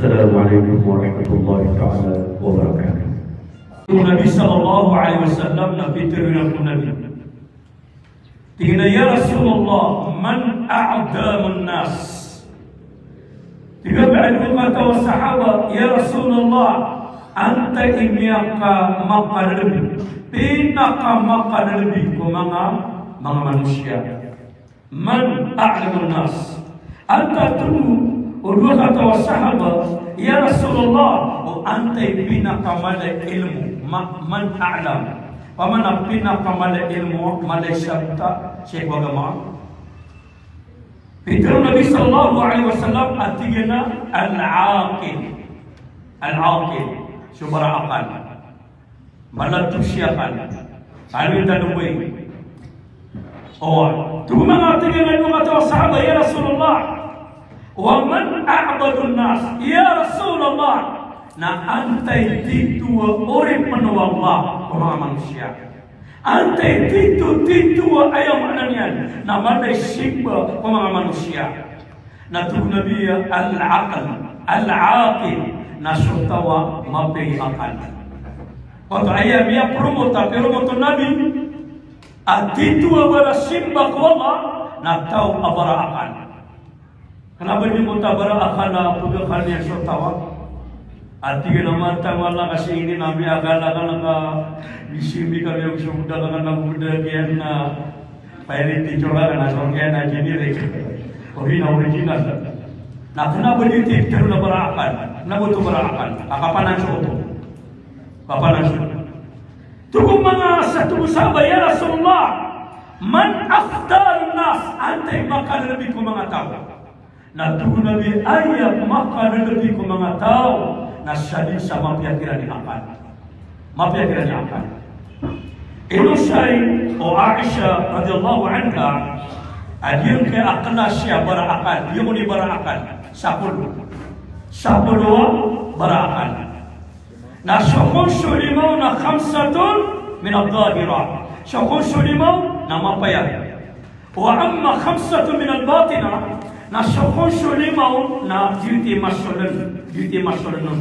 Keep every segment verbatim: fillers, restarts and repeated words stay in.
Assalamu alaikum warahmatullahi ta'ala wabarakatuh. O Nabi sallallahu alaihi wasallam, na pitharo iyan ko Nabi. Tig iyan a, "Ya Rasulullah, man a'damun nas?" Tig iyan a, tig o kataw a sahaba, "Ya Rasulullah, antai i miyakamakalelebi, pinakamakalelebi ko manga, manga manosiya?" Man a'lamun nas. Antaa, tig o dowa kataw a sahaba, "Ya Rasulullah, o antai pinakamala i ilmo?" Ma-, man a'lam. Opama na pinakamala i ilmo, mala i sabta, sii ko agama. Pitharo o Nabi sallallahu alaihi wasallam a tig iyan a al-aqil. Al-aqil. So baraakal. Mala to si akal. Aloy tano bo. Oway. Tig o manga, tig iyan a dowa kataw a sahaba, "Ya Rasulullah, wa man a'badun nas?" Ya Rasulullah, na antai tito a oripn o Allah ko manga manosiya? Antai tito, tito a, aya maana niyan na mala i simba ko manga manosiya? Na tig o Nabi a, al-aqil, al-aqil, na so taw a mapiya i akal. Oto aya miyapromote, piyapromote o Nabi a tito a barasimba ko Allah na taw a baraakal. Kna ba di ngka oto baraakal a pagakal iyan so taw a? Ati ka na matang wala ka sii ini na miyaakal ka na ka misimbi ka miyaosog ka na ka na buda kiyan na pirate, tig iyan a na so kiyan na generic. O di na original. Na kna ba di tito a baraakal? Kna ba oto baraakal? Kapanan so oto. Kapanan so oto. Tig o manga sa-, tig o sahaba, "Ya Rasulullah, man afdalun nas?" Antai makalelebi ko manga taw? Na tig o Nabi, aya makalelebi ko manga taw na sadn sa mapiya kiran i akal. Mapiya kiran i akal. Ino saya o Aisha radhiyallahu anha a giyangkaya a klasi a baraakal, giyangkoto a baraakal, sapolo. Sapolo a baraakal. Na so kon so lima on na khamsatun min adh-dhahira. So kon so lima on na mapayar. Wa amma khamsatun min al-batina, na so kon so lima on na giyoto i masoln, giyoto i masoln on.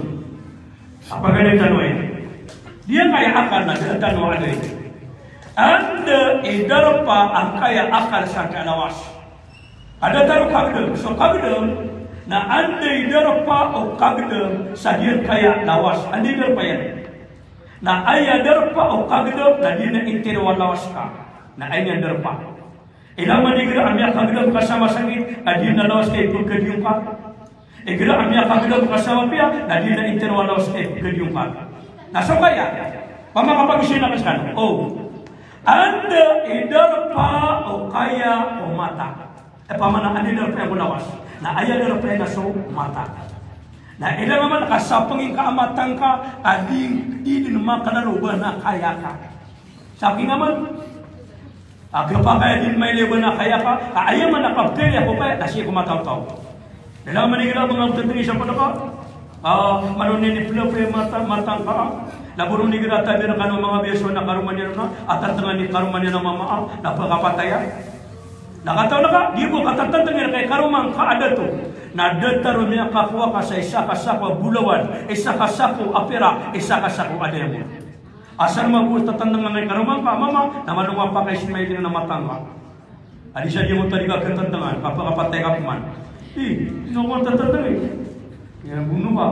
A paganay tano aya. Giyangkaya akal na da tano a adn. Anda i darpa angkaya akal sangkaya lawas? Ada tano kagdam, so kagdam, na anda i darpa o kagdam sa giyangkaya lawas, anda i darpa iyan? Na aya darpa o kagdam na di na intiro a lawas ka. Na aya niyan darpa. Ilay man igira a miyakagdam ka sa masakit, na di na lawas ka i pagkadiyon ka. Igira a miyakagdam ka sa mapiya, na di na intiro a lawas ka i pagkadiyon ka. Na so kaya, opama ka pag-isina ka skano. O. Anda i darpa o kaya o mata? Opama na anda i darpa iyan ko lawas? Na aya darpa iyan na so mata. Na ilay man ka sapngi ka a mata ngka, a di, di dn makalaro o ba na kaya ka. Sapngi ngka man. A kapakay a di mailay o ba na kaya ka, a aya man a kapkaya ko kaya, na sii ko mata o taw. Ilay man igira a ba ngka pthatngi sa pd ka, a, mano niyan i plapla i mata, mata ngka, na bo ron igira a tabi rkano a manga biyasowa na karoma niyan na, a tatngan i karoma niyan a mama a, na pkapatay a. Na katawan ka, di bo katatantngi rka i karoma ngka a dato. Na datar o miyakakowa ka sa isa ka sako a bolawan, isa ka sako a pirak, isa ka sako a diamond. Asar mambo tatantngan i karoma ngka a mama, na mano nga pakay smiling na mata ngka. A di sa di mo tadi ka katantngan, kapakapatay ka pman. Ih, ino ko tatantngi? Iya, bono ka.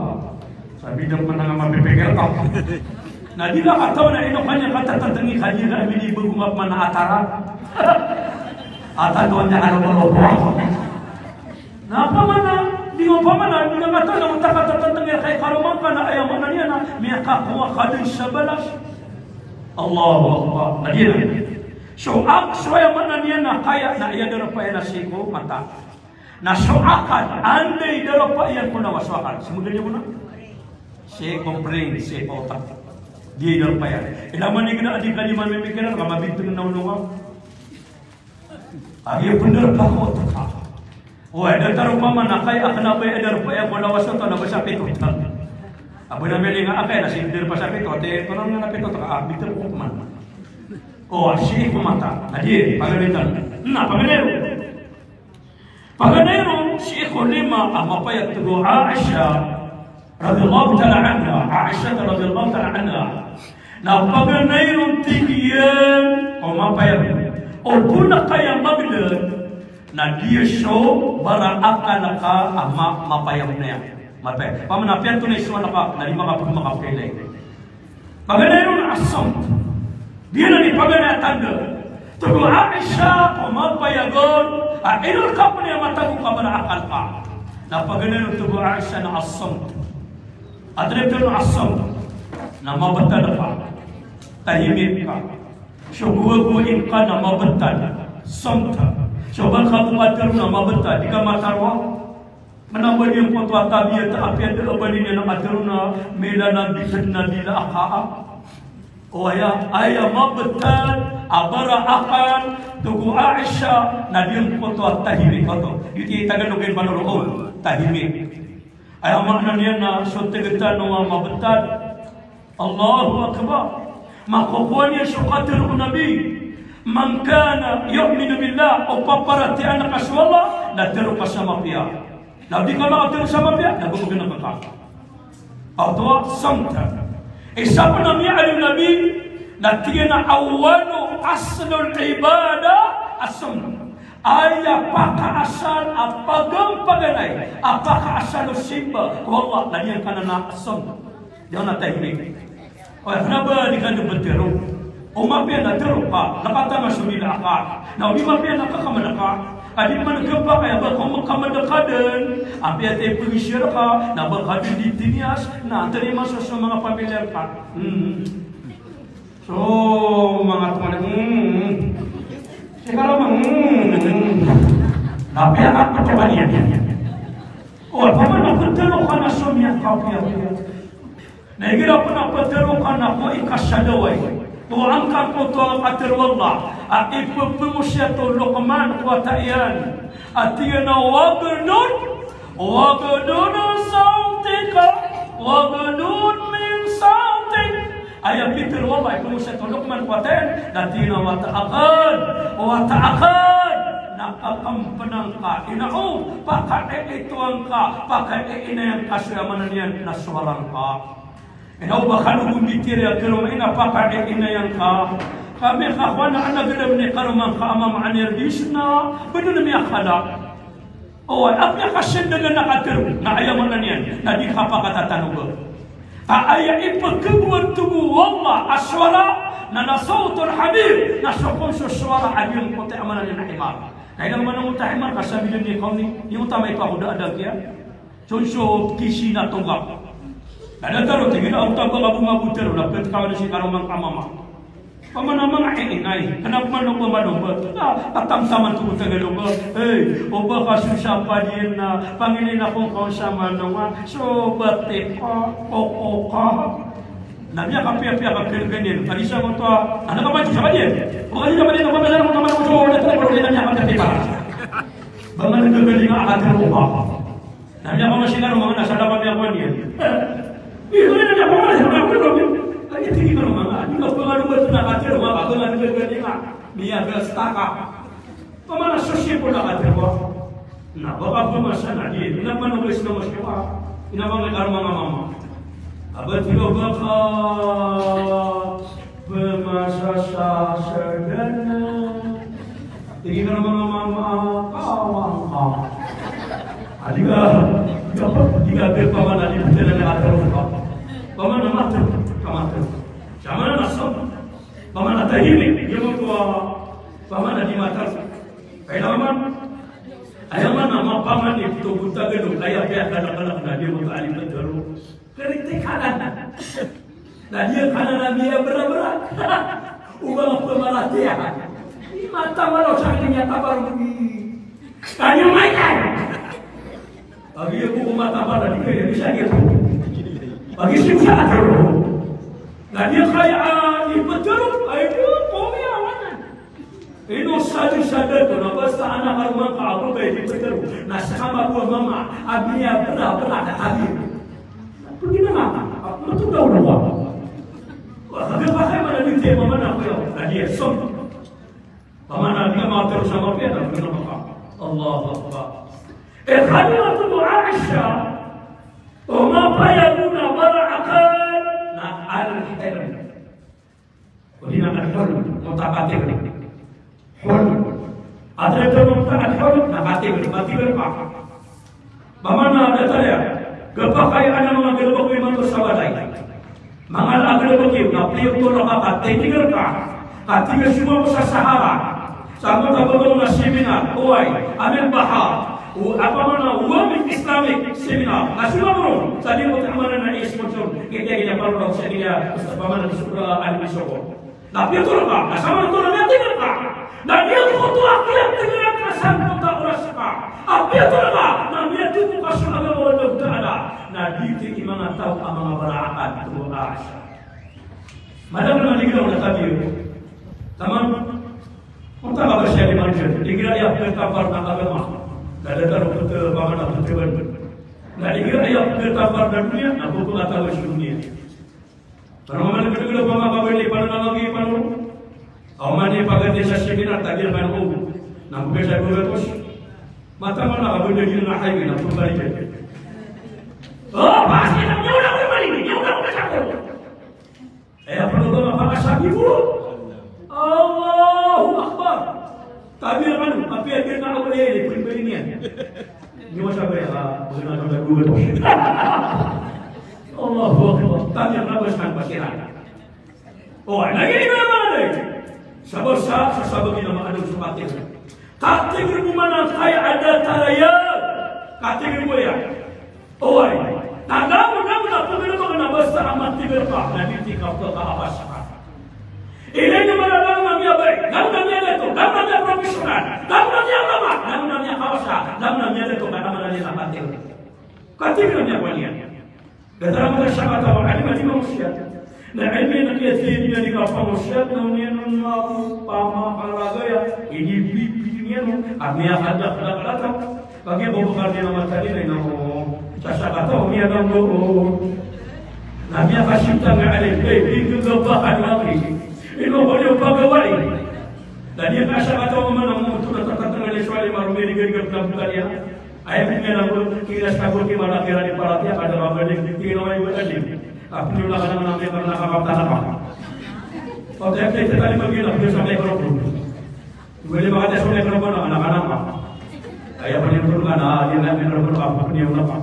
Sabi da pman a mapipikir ka. Na di ka katawan a ino ka niyan katatantngi, ka di ka minibago ka pman a atara. Atara niyan ka na pman. Na opama na, di opama na, di na katawan a onta katatantngi rka i karoma ngka na aya maana niyan na miyakakowa ka dn sa balas. Allahu Akbar. Na di na. So ak-, so aya maana niyan na kaya na aya darpa iyan na sii ko mata. Na so akal, anda i darpa iyan ko lawas, so akal. Sii ko brain, sii ko otak. Di darpa iyan. Ilay man igira a di ka di mamimikiran, ka mabintng na ono ka. A giya pn darpa ko otak ka. Oway, datar opama na kaya akn a ba aya darpa iyan ko lawas oto na ba sa pito otak. A ba na miyalinga a kaya na sii darpa sa pito, ati, tonaa nga na pito otak ka, a, bintang ko pman. O, sii ko mata. Na di, paganay tano. Na, paganay ron. Paganay ron, sii ko lima a mapayag, tig o Aisha, radhiyallahu ta'ala anha, Aisha radhiyallahu ta'ala anha, na paganay ron tig iyan ko mapayag, o bo na kaya magdn, na di so bara akal ka a ma-, mapayag niyan. Mapayag. Pamana piyanto na iso na ka, na di makap-, makapkailay. Paganay ron a samt. Di na di paganay a tanda. Tig o Aisha ko mapayag on, a ino rka pn a matago ka bara akal ka. Na paganay ron tig o Aisha na a samt. Antonaa i pitharo a samt? Na mabtad ka. Tahimik ka. So gowagowai ngka na mabtad. Samt. So ba ka bo katharo na mabtad. Di ka matharo. Kna ba niyan koto a tabiat a apiya da a ba niyan katharo na mila na bitad na dila a kaa. O aya, aya mabtad a bara akal, tig o Aisha, na di koto a tahimik koto. Giyoto i Tagalog iyan, panonood, tahimik. Aya maana niyan na so tig tano a mabtad. Allahu Akbar. Makokowa niyan so katharo o Nabi. Man kana yu'minu billah, o paparatiyayaan ka so Allah, na tharo ka sa mapiya. Na di ka makatharo sa mapiya, na gomagana ka. Oto a samt. Isa pn a miyaaloy o Nabi, na tig iyan a awwalu aslil ibadah as-samt. Aya pakaasal a paganay, paganay a pakaasal o simba ko Allah, na di angkanan a samt. Di angkanan a tahimik. O, kna ba di ka dn ptharo. O mapiya na tharo ka, na katanga so dila ka. Na o di mapiya na kakamada ka. A di man ka pakay a ba ka kakamada ka dn. Apiya ta ipagisiya ka, na ba ka dn di tiniyas, na tarimaan so manga pamilya ka. Hmm. So manga tonganay, hmm. Sii ka roo man, hmm. Na apiya ka ptharo ka niyan. O, pamana ptharo ka na so miyakapiyapiya. Na igira pn a ptharo ka na ko ikasadaway. Ko angka koto a katharo o Allah a ipphangosiyat o Luqman ko wata iyan. A tig iyan a waghdud, waghdud sawtika, waghdud min sawtik. Aya pitharo o Allah a ipphangosiyat o Luqman ko wata iyan. Na tig iyan a wata akn, wata akn. Na kakampanang ka, ina o, pakaiitoan ka, pakaiinayan ka so aya maana niyan na sowara ngka. Ina o ba ka logom di tira a karoma ina, pakaiinayan ka. Ka miyakakowa na anak gdam ni karoma ngka a mama a nirdis na, ba dn miyakala. Oway, a miyakasndg na katharo, na aya maana niyan, na di kapakatatanoga. Ka aya ipkhagowad o Allah a sowara, na na sawtul hamir, na so kon so sowara a giyangkoto a maana niyan a himar. Na ina maana ngkoto a himar, ka sabilan ni kawn i, giyangkoto a maipakoda a dagdag iyan. Sonso kisi na tonggak. Na datar o tig iyan a oto a ba ka bo mabotero na pet ka wani si karoma ngka a mama. Pamana manga iinay, kna pman o ba malomba. Na katamtaman to ko Tagalog a, hey, o ba ka so sapa diyan na panginay na kon kaon sa manong a, so ba teka, koko ka. Na miyakapiyapiya ka kn kn iyan. Ka di sa koto a, anak a ba di sa ba diyan. O ka di sa ba diyan, o ba ka di sa ba diyan, o ba ka di sa ba diyan, o ba ka di sa ba diyan. Ba nga nggagalinga a katharo o ba. Na miyakaoma si karoma ngka na sa dapa miyakowa niyan. Iyo, ina niyan, pamana sa karoma ngka. Aya tig i karoma ngka, di ka pangalobat na katharo ngka, ka ba nga nggagalinga. Miyagasta ka. Pamana so sipon a katharo. Na ba ka pmasa na di, ina pman o ba sii na masipa. Ina pman i karoma ngka a mama. A ba tig o ba ka pmasa sa sdn. Tig iyan a mama, mama, kawan ka. A di ka, di ka, di ka, pamana di ptharoon a katharo ka. Pamana matharo, ka matharo. Sa maana na so, pamana tahimik, di mo ko, pamana di matharo. Kailangan, aya maana a mapamana i pito ko Tagalog, aya piyakalakalak na di mo ko ali ptharo. Kritikalan. Na di angkanan a miyabrabra. O ba nga pmaratiyaya. Di mataan o sa kanya tabar mo di. Kanya mataan. Pagi ako ko matabar, di kaya di sa kanya. Pagi siya sa kanya. Na di kaya, ah, iptharo, ay, di ko miyawanan. Ino sadn-sadn ko na basta anak a roma ngka a babay di ptharo, na ska mambo a mama a miyabrabra ka tabi. Pagina mama, a ptharo daw roma. Wa, kagapakay man a di tiya mama na ko yaw, na di a som. Pamana di ka makatharo sa mapiya na pagina mama. Allahu Akbar. Eh, Khalimatullah Aisha, O mapayag on a barakat na al-hilm. Odi na al-hulm, mutakatir. Hulm. Aden a mutakatir, na katir, katir ka. Ba mana datar iyan, gapakay a manga galebek imanto sa balay. Manga galebek imanto, na piyoto na ka, katir ka. Katir ka sumama sa Sahara. Sa manga tabago na seminar, oway, amin baha. O, apa mana, o amin Islamic seminar. Na sumama ron, sa di mo ta mana na sponsor. Kaya, kaya, para sa kaya, basta pa mana, sobra, alim sobra. Na piyoto ka, na samanoto na miyatingir ka. Na di ako oto a kiyatingiran ka sa giyangkoto a oras ka. A piyoto ka, na miyatomo ka sa agama o Allahu Ta'ala. Na di ti i manga taw a manga barakat, to asa. Madakl na di giraw na tabiyo. Taman, onta ka ba siya di manager. Di giraw iya pagkapar na agama. Na datar o pagkapar na pagkapar. Na di giraw iya pagkapar na doniya, na pagkapar sa doniya. Pero man, gdgd o pamakabalay, pano na lagi, pano? Aw man, ipagati sa seminar, tagir ka na o. Na kumpisa ko gatos. Mata man na kabanda dito na highway, na pagkabalik. O, pasi na, niyo na ko mali, niyo na ko masako. Aya pano ba mapakasagi po? Allahu Akbar. Tabi a kano, apiya di na ako, eh, di ko iba niyan. Niyo sa ba ya, ah, wala na kami nag-uwi. Allahu Akbar. Tabi a kano, basta pasiran. O, lagi na naman, eh. Sabab sa, sa sabab na maadong sa katir. Katir mo man a kaya a datar iyan. Katir mo iyan. Oway. Na langon, langon a pagano ka na basta a matir ka, na di ti ka pagkaabas ka. Ilay na mala langon a miyabay, langon a miyadato, langon a miyaprofessional, langon a miyalama, langon a miyakawasa, langon a miyadato, ka na mala niyan a katir. Katir na miyakawaniyan. Datar a mala siya kataw a alim a di mangosiyat. Na ilmi na kiyathiya niyan di kapangosiyat, na oniyan on mapamakalagaya, inibibili niyan on, a miyakadakdakl a taw. Pagi bo bakal di na matali na ino. Sasakataw niyan on do. Na miyakasita nga alay, eh, di gagabakan lagi. Ino ko niyo pagawai. Na di kasakataw man a moto na tatatanga ni suwali marumirigarig a pagkaliya. Aya pinggan ako, kiras ka ko ki malaki rani parati, a kada ka balik, tingin ako ay wala din. Ako yung nakanan na may karena kakaptan ako. O, kaya kaya kita lima gina, kaya sa may karapon. Wala ba kaya sa may karapon, nakanan ka. Kaya pa niyo tulungan, ah, yun lang, may karapon, kapag niyo na pa.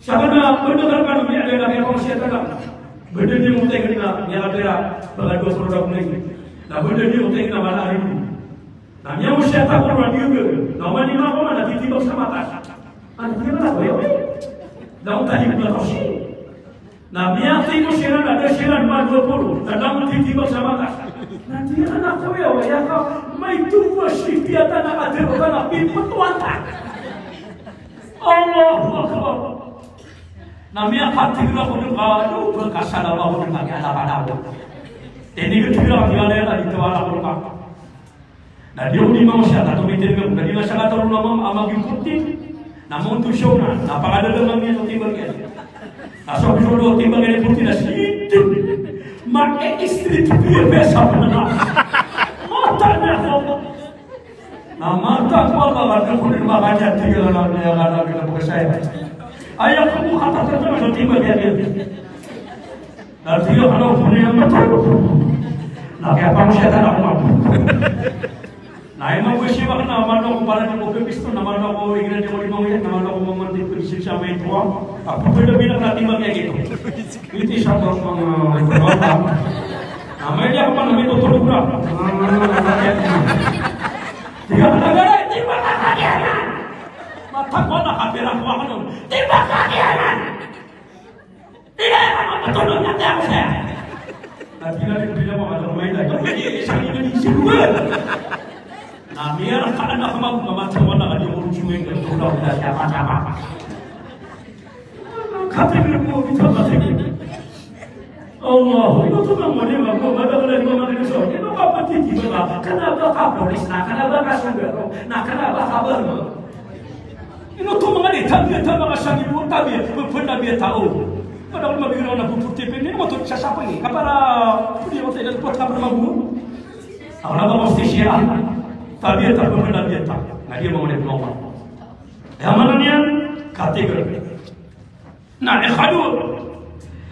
Sa kanya, benar kan, may ada lagi ako siya talaga. Benar niyo mo tayo na, niya kapira, baga dua puluh ribu lagi. Na benar niyo mo tayo na, wala rin. Na miyamosiyat ako roo a di ogaga. Na oman i mako man na titibag sa matas. Ano, di ba na, oy, oy. Na oman i mako si. Na miyatimo siran, na da siran man dua puluh. Na da oman titibag sa matas. Na di na, oy, oy, aya ka, maito ba si piyata na kadir ka na pipatuan ta. Allahu Akbar. Na miyakatir ako dn ka, ano, ba ka sa lawa ko dn ka, kaya na ka na ako. Ini ka tir ako, di ka na, di ka na ako. Na di ako di mangosiyat, na tomitid ka, na di na siya katalon a mam-, a magingkotin. Na monto siya na, na pakadalaman niyan so timbang iyan. Na so, so, so timbang iyan i kotin na sitid. Ma-e-, street beer, besa pa na. Mata na ako. Na mata ko a ba, ba ko di makanya tigil na niya ka na pinapakasaya. Aya ko mo katatanda so timbang iyan. Na tig iyan a, "Ano, puni ang mata ko." Na kaya pa mo siya tanong mo. Na ino ko siya ba na mano ko para niyo ko pisto, na mano ko igira niyo ko limang iyan, na mano ko mamandi ko siya sa may tuwa. Ako pwede bilang na timbang iyan ito. Iti sa mga, mga, na may niya ko pa na may tutulog na. Tig iyan a, "Timbang ka kaya na." Mata ko na kapira ko ako nun. "Timbang ka kaya na." Ina, ano, matulog na tayo, sir. Na tig iyan a, "Di na mo, ano, may na, ito, pwede, isang ino ni Sibuan." Na miyara ka anak mo, mamatay mo na, ano, yung urong sumeng, ano, ito, wala, wala, tama, tama. Kapag mo, ito, kapag mo. Allah, ino to na mo, di ba, mo, madagdag na, di ba, madagdag na, ino ka pati, di ba, ka na ba ka polis na, ka na ba ka sundalo, na ka na ba ka barman? Ino to manga di, tabiya, tabiya, manga sangi bo, tabiya, pn tabiya tao. Pada ko mabigyan ako ng puputi, pwede naman to sasapang eh. Kapara, pwede ako tayo, kapara magulo. Ako na ba ko si siya? Tabiya, tabiya, pn tabiya tao. Na di ako mabigyan ako. Aya maana niyan, kategori. Na ikadowa,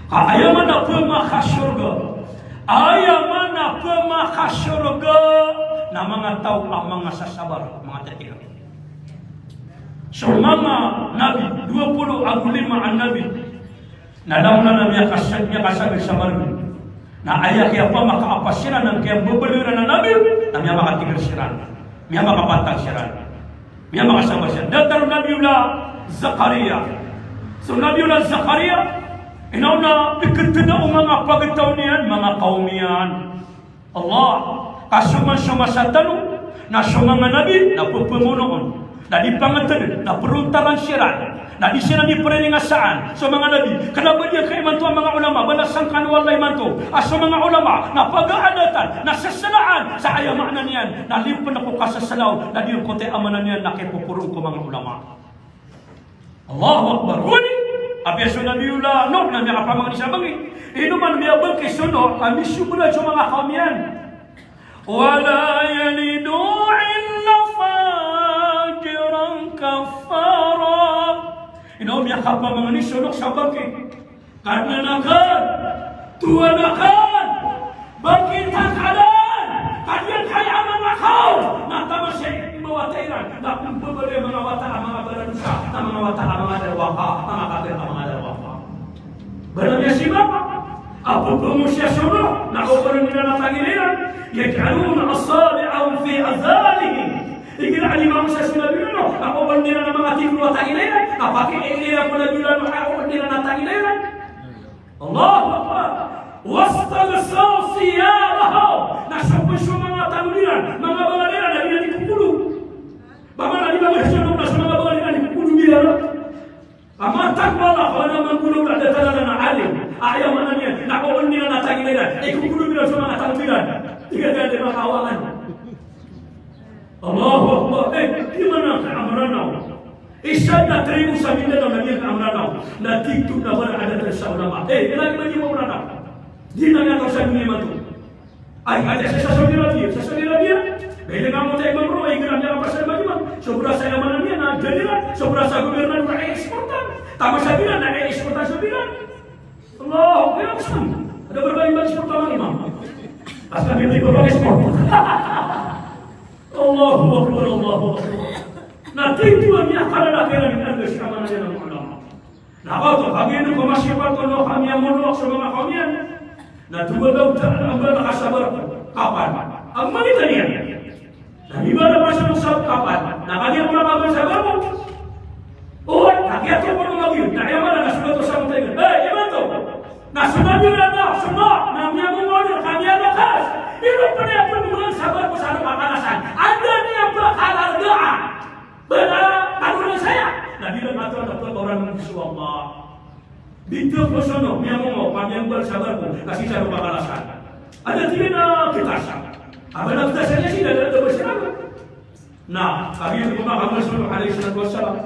ka aya maana a pmakasorga, aya maana a pmakasorga na manga taw a manga sasabar, manga tatiga. So manga nabi, dowa polo ago lima a nabi, na langon anan a miyakasa-, miyakasagad sa margn. Na aya kiyapamakaapa siran, na kiyambabaloy iran a nabi, na miyamakatigar siran, miyamakapantag siran, miyamakasabar siran. Datar o Nabiyullah Zakariya. So Nabiyullah Zakariya, ino na pikirtda o manga pagtaw niyan, manga kawm iyan. Allah, ka so man so masa tano, na so manga nabi, na pphamonoon, na di pangatdn, na prontaran siran, na di siran di priningasaan so manga nabi. Kna ba di a kaimanto a manga ulama, ba na sangkan o Allah imanto a so manga ulama na pagaadatan, na saslaan sa aya maana niyan na limpn ko kasasalaw, na di ko te a maana niyan na kipoporo ko manga ulama. Allahu Akbar. Odi, apiya so Nabiyullah Nuh na miyakapamangni sa bangki. Ino man miyabangki so Nuh, a misobra so manga kawm iyan. Wa la yalidu illa fajiran kaffara. Ino miyakapamangni so Nuh sa bangki. Kadnan akn, Tohan akn, bangkit akn, ka giyangkaya a manga kawm na taman sa imbawata iran, na pmbabaloy a manga wata a manga baradosa, na manga wata a manga darowaka, manga kafir a manga darowaka. Ba na miyasimbag a pphangosiyasona, na opern iran a tangila iran, yaj'aluna asabi'ahum fi adhanihim. Igira a di mangosiyas o Nabi Nuh, na opern iran a manga tindg o tangila iran, na pakiigira ko Nabi Nuh, na opern iran a tangila iran. Allahu Akbar. Wastaghshaw thiyabahum. Na so pn so manga tanod iran, manga bangal iran, na di iran ikokodo. Ba man a di ba manga tanod na so manga bangal iran, ikokodo iran. Ka matag ba na, ba na manggonaw na datar anan a alim. Aya maana niyan, na oon iran a tangila iran, ikokodo iran so manga tanod iran. Tig iyan a di makaawaan. Allahu Akbar. Eh, di man a Mranaw. Isa na tribo sa Mindanao na giyangkai a Mranaw. Na tig iyan a ba na adat sa ulama. Eh, ilay ba di ba Mranaw? Di na miyakaosadan imanto. Ay, aya sa Saudi Arabia. Sa Saudi Arabia, ba ilay nga mo tayo mamro, ay, igira miyakapasad ba di ba? Sobra sa aya maana niyan na jadiran, sobra sa gobirnador na i-exportan. Taman sa bilan na i-exportan sa bilan. Allahu Akbar. Ada berapa imam seperti imam? Asal dia tiba pakai sport. Allahu Akbar, Allahu Akbar. Na tig iyan a miyakala na kailangan iyan a siyamanan iyan a manga ulama. Na kagiya ko masipat ko na kami a manga ulama sa manga kami iyan. Na tig o Allah Ta'ala a ba na kasabar ko. Kapan? Amay taniyan. Na di ba na masa mo sa kapan? Na kagiya ko na kapan sa bako. O, na kagiya to ko na magiyo. Na aya maana na so Nabi Nuh sa mutay. Eh, imanto. Na so Nabi Nuh, so Nabi Nuh, na miyamomono, ka miyalokas. Ino pn aya pn a sabar ko sa kapakalasan. Anda niyan pkalargaan. Ba na, ano na saya? Na di na kato na pkaoran so Allah. Bito ko so Nuh, miyamomo, ka miyambal sabar ko, na sii sa kapakalasan. Anda tig iyan a kitas. Aba na kitas iyan sii, na da, da ba siya na. Na, kagiya ko makamal so Nuh alayhis salatu wassalam.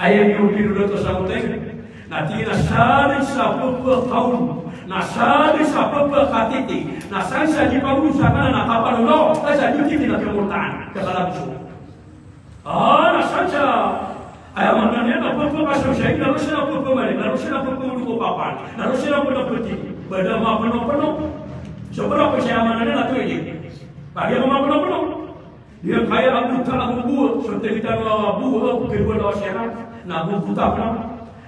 Aya niyo piro dato sa mutay. Na tig iyan a sadn sa pphakawlo, na sadn sa pphakatiti, na sadn sa di pagolo sa kanan a kapanono, na sa di titi na kiyamortaan, kakalabiso. Ah, na sadn sa, aya maana niyan na pphakasosiyay, na roo siran pphamaling, na roo siran pphangolo ko kapan, na roo siran pphakatiti. Ba da mapno-pno. Sobra pn sa aya maana niyan na toy di. Kagiya ko mapno-pno. Giyangkaya a bota ago bowa, so tig tano a bowa, ago kiyabaloy a siran, na ago bota pn.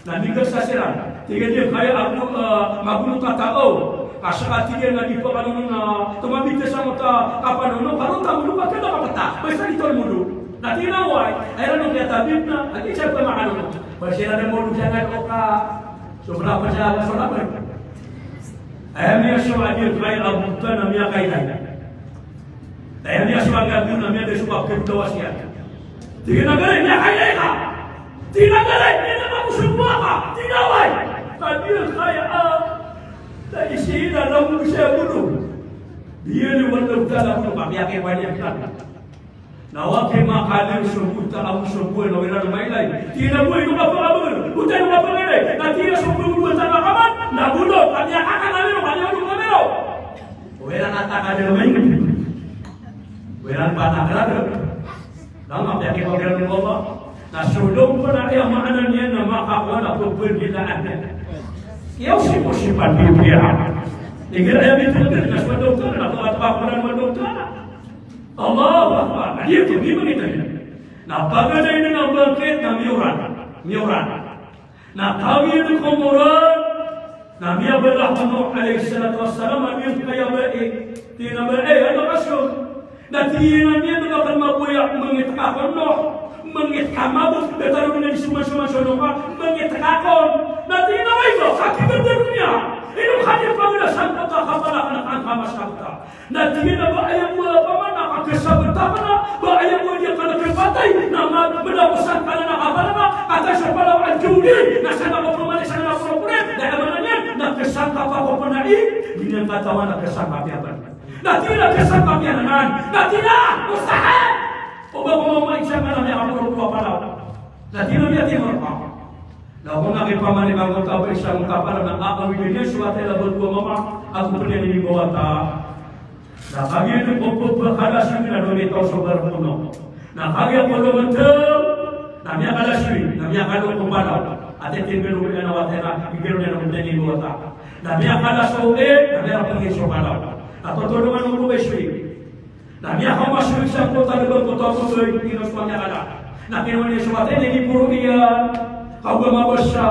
Na migas sa siran. Tig iyan a giyangkaya ago, eh, magono ka taw. Ka saka tig iyan a di pkanono na tomabit sa mota kapanono, ka roo ta modo ka kna ka pta. Basta di tano modo. Na tig iyan a oway, aya rano kiyatabib na, agi siya pmakanono. Ba siran a modo siya nga oka. So, bra pa siya, so, bra pa. Aya miyasowa a giyangkaya a bota na miyakailay. Aya miyasowa a giyangkaya a bota na miyakailay. Tig iyan a gari, miyakailay ka. Tig iyan a gari, miyakailay ka. Tig iyan a oway. Ka giyangkaya a, ta isi na lamog siya bono. Di iyan i wala uta na bono, ka miyakailay ka. Na oway, makaliyo so bota ago so bowa na oway ran mailay. Tig iyan a bowa, ino ka pkabagr? Bota, ino ka pkabagr? Na tig iyan a so bowa, bota na kaman. Na bono, ka miyakakan a miro, ka miyakakan a miro. Oway ran a takad a mailay. Oway ran patakad. Na mapiyakipagran o Allah. Na so doktor na aya maana niyan na makakowa na pepedilaan. Iya o si, o si pandidi a. Igira aya miteped na so doktor na pakakowa na doktor. Allahu Akbar. Na giyoto, di ba giyoto? Na paganay na bangkit na miyoran. Miyoran. Na kagiya ko moran, na miyabaloy o Nuh alayhis salatu wassalam a giyangkaya bai, tig iyan a bai, eh, ano ka siyon? Na tig iyan a miyaaloy akn mambo a mangitk ako Nuh, mangitk ka mambo, datar o na di soman-soman so Nuh ka, mangitk akn. Na tig iyan a bai ba, ka kiba ba doniya, ino ka di pagda sangkoto a kapala akn a kamasakta. Na tig iyan a ba aya bo a pamana ka kasabt akn a ba aya bo a di akn kapatay, na ma-, madaposan ka na kapala ka, ka ta sa palaw a jodi, na sana ko pamana sana ko pure, na aya maana niyan, na kasangkap ako pn a i, di niyan katawan a kasangkap iyan pn. Na tig iyan a kasangkap iyan anan, na tig iyan a mustahil. O ba ko mamaisa ka na miyakapuro ko a palaw. Na tig iyan a miyatima rka. Na ko na kipamanikan ko ta ba isa ko kapal na akawid iyan so wata iyan a ba ko mama, ako pn iyan ini ko wata. Na kagiya ko pphakalasoy na doni taw so barko no. Na kagiya ko lomanteg, na miyakalasoy, na miyakalo ko palaw. Ati tinggelo iyan a wata iyan a, igero iyan a mteni ko wata. Na miyakalasoy, na miyakapangin so palaw. Na totolongan o ko ba isoy. Na miyakaoma so isa ko talebang ko taw ko bai, ino so miyakala. Na kinowa niyan so wata iyan, na iniporo iyan, ka oba mabasa.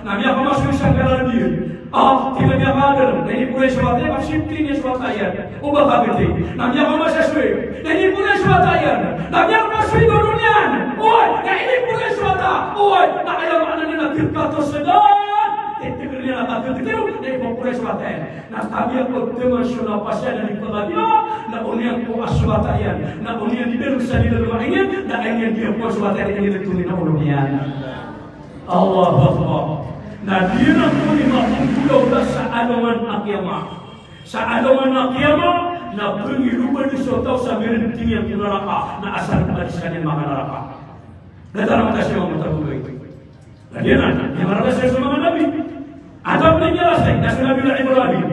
Na miyakaoma so isa ko karadiyan. Ah, tig iyan a miyakadalm, na iniporo iyan so wata iyan, ka sipti niyan so wata iyan. Oba kabiti. Na miyakaoma sa soy, na iniporo iyan so wata iyan. Na miyakaoma so igoron iyan. Oy, na iniporo iyan so wata. Oy, na aya maana niyan na tig ka to sedan. Tig iyan a tig iyan, na iniporo iyan so wata iyan. Na kagiya ko dn man so napas iyan na di pagadiya, na oniyan ko a so wata iyan, na oniyan di dn sa di dn ma iyan, na oniyan di ko a so wata iyan, oniyan di toni na olo niyan. Allahu Akbar. Na di na toni makombolaw sa alongan a kiyama. Sa alongan a kiyama, na pngiloban so taw sa mirinting iyan ko naraka, na asar ka di skaniyan makanaraka. Na tara mata siya mambo taw ko bai. Na di na, di maraka siya so manga nabi. Atap na niya rasay, na so Nabi Ibrahim.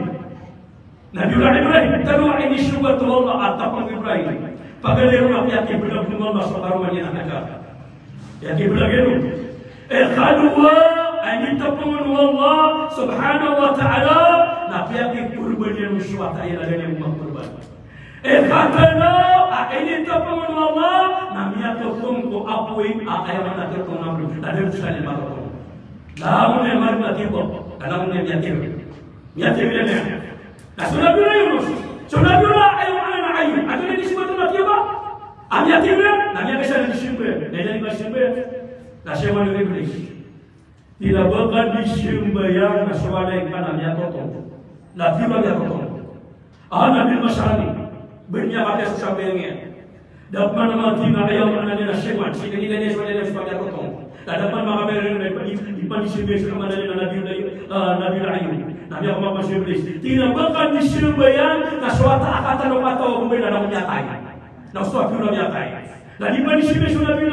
Nabi Ibrahim, tano a inisogat o Allah a tapang o Ibrahim. Pagari ron a piyakiblag o Allah so karoma niyan a Hajar. Piyakiblag iyan on. Ikalowa a initapang o Allah subhanahu wa ta'ala, na piyakikorban iyan on so wata iyan a da niyan on makorban. Ikatlo a initapang o Allah, na miyatotong ko apoy a aya maana totong na mlo, na da niyan on sa niyan matotong. Langon iyan marima tibo, langon iyan miyatir. Miyatir iyan iyan. Na so Nabi Yunus, so Nabi Yunus, ayo, ayo, ayo. Ato na di sibat na tiyo ba? A miyatir iyan, na miyakaisa na di simba iyan. Na aya di ba simba iyan? Na siya man o Iblis. Tig iyan a ba ka di simba iyan, na so walay ka na miyatotong. Na tiyo ba miyatotong? A, na di masarani. Ba niyan kapiya so sambayang iyan. Da pman a mati na aya maana niyan na siman, sii ka di niyan so walay na so pagkatotong. Na da pman makapira na ipan, ipan di simba iyan so maana niyan na Nabi, ah, Nabi Ayub. Na miyakaoma si Iblis. Tig iyan a ba ka di simba iyan, na so wata a katalo kataw a gomay na langon miyatay. Na so wata a miyatay. Na di pman di simba iyan so Nabi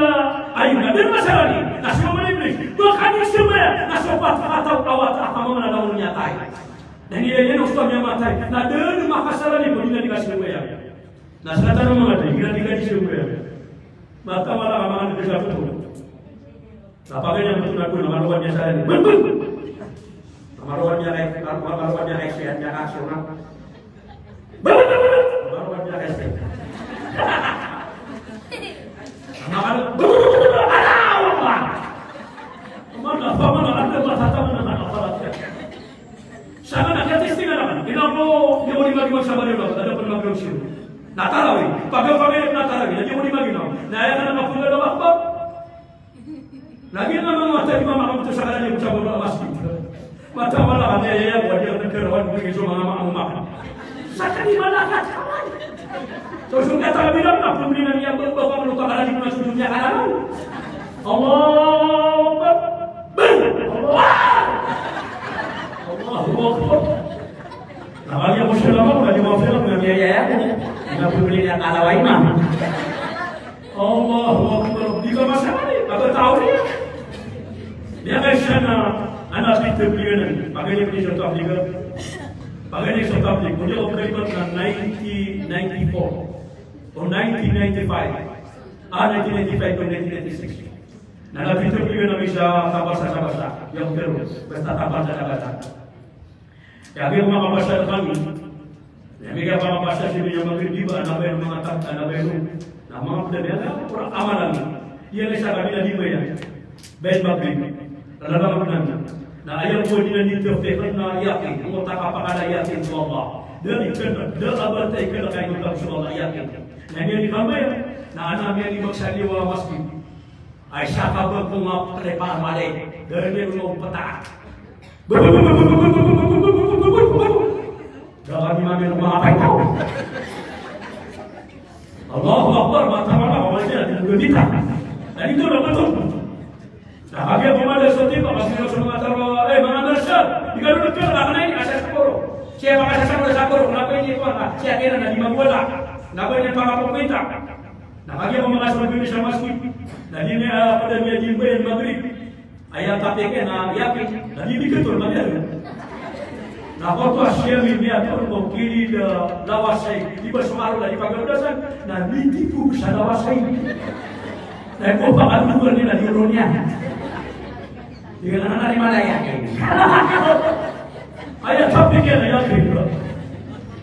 Ayub. Na di masarani. Na so maana Iblis. Ba ka di simba iyan, na so wata a katalo a wata a kamama na langon miyatay. Na iniyan iyan so miyamatay. Na da dn makasarani ko di na di kasimba iyan. Na sa tano manga di, igira di ka di simba iyan. Mata mala ka manga di sa foto. Na pagari niyan foto na ko, na marowan iyan sa iyan. Bun, bun! Na marowan iyan kay, na marowan iyan kay siyan, niyan ka siyan. Bun, bun, bun, bun! Na marowan iyan kay siyan. Na marowan, bun, bun, bun, bun! Allahu Akbar! Mana, mana, anda mata, mana, mana, mana? Sa ka na, ka testing ka na. Ino ko, di ko di magimag sa baliw na, ada pn magimag siyo. Na tarawih. Pag, pag, na tarawih. Na di ko di magimag. Na aya ka na mapulad na wakba. Lagi na mga mata di mama kamu to sa kanila yung sa baba masjid. Mata wala ka, aya, aya, wala ka nagkarawan, kung iso mga maang makan. Sa kanila na katawan. So, so kata ka bilang na, pumili na niya, ba, ba, ba, ba, ba, ba, ba, ba, ba, Allahu Akbar. Allahu Akbar. Na kagiya ko siya lamang, na di ko film, na miyayaya ko. Na pumili niya kalaway na. Allahu Akbar. Di ka masama ni, pagkatao niya. Niya kay siya na, anak ni Tebligan. Pagkatao niya sa Tebligan. Pagkatao niya sa Tebligan. Kung di ako kalipat na nineteen ninety-four. O nineteen ninety-five. Ah, nineteen ninety-five to nineteen ninety-six. Na na pito pito na bisa kabasa sa basa. Yang pero, basta kabasa sa basa. Kagiya ko makabasa rkami. Na miyagiya ko makabasa sii ko Maghrib, di ba, na ba ino manga tag-, na ba ino, na manga pd a miyagiya ko ra amalan. Iya na isa kami na di ba iyan. Bayan Maghrib. Lalaman ko na. Na aya bo di na di tiyopikn na yakin. Ngota kapakala yakin so Allah. Da ikn, da a ba ta ikn a kaino ka so Allah yakin. Na miyan di kambayan. Na ana miyan di magsaliwa masjid. Ay, siya ka ba kung mapatay pa ang mali? Dahil may mga umpata. Da kami mami ng mga patay tao. Allahu Akbar, mata-mata, kawan siya, di mo gamitan. Na ito na ba ito? Na kagiya pamada sa tipa, kasi na sa mga taro, eh, mga nasal, di ka nunod ka, baka na ini, asa sa koro. Siya, baka sa koro, sa koro, kenapa ini, kuwan ka? Siya, kaya na, di magwala. Kenapa ini, para pagkwenta? Na kagiya ko makasabot sa masjid, na di niyan, ah, pd a miyagiya Maghrib. Aya kapikir na yakin, na di bikatol, magari. Na koto a siya mi miyagiya ko kilid a lawas ay, di ba so aro na di pagabdasan, na di di po sa lawas ay. Na ko pakalugan niyan, na di ron niyan. Di ka na narimalaya. Aya kapikir na yakin.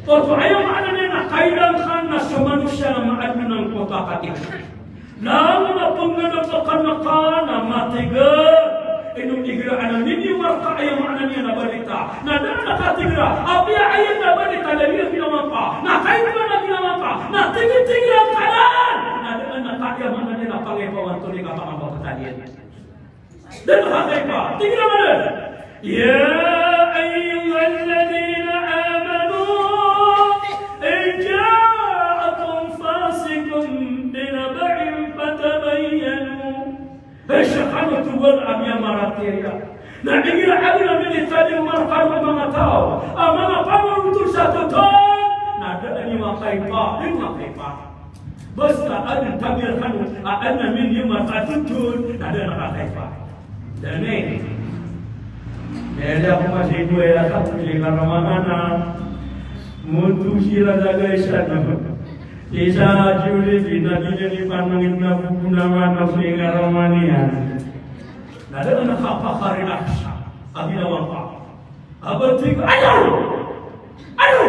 Oto, aya maana niyan na kailangan na so manosiya na maadn angkoto a katikna. Na aya maana niyan na panggalbkan ka na matiga. Ino igira anan ini marka aya maana niyan na balita. Na da a katikna. Apiya aya na balita na aya ginawa ka. Na kaino na ginawa ka. Na tigit-tigit ka nan. Na da a aya maana niyan na pangaipawan to di ka pangabapatan iyan. Da a kakaipa. Tig iran man a, "Ya ayyuhalladhina amanu, in ja'akum fasiqun binaba'in fatabayyanu." Hay siya kano tuwan a miyamaratiyaya. Na igira a ginawa niyan i tadi o marka o manga taw a manga pamangotol sa totol, na da a niyo kakaipa, di niyo kakaipa. Basta adn a tagir kano a adn a miniyo makatotol, na da a kakaipa. Dn. Miyada ko masigo aya sa ko si karamanan a moto siran a gaysa na. Isa a juli di na di niyan ipanangin na buku na mana si karamaniyan. Na da a kapaka-relax a ginawa ka. Aba tig, ano? Ano?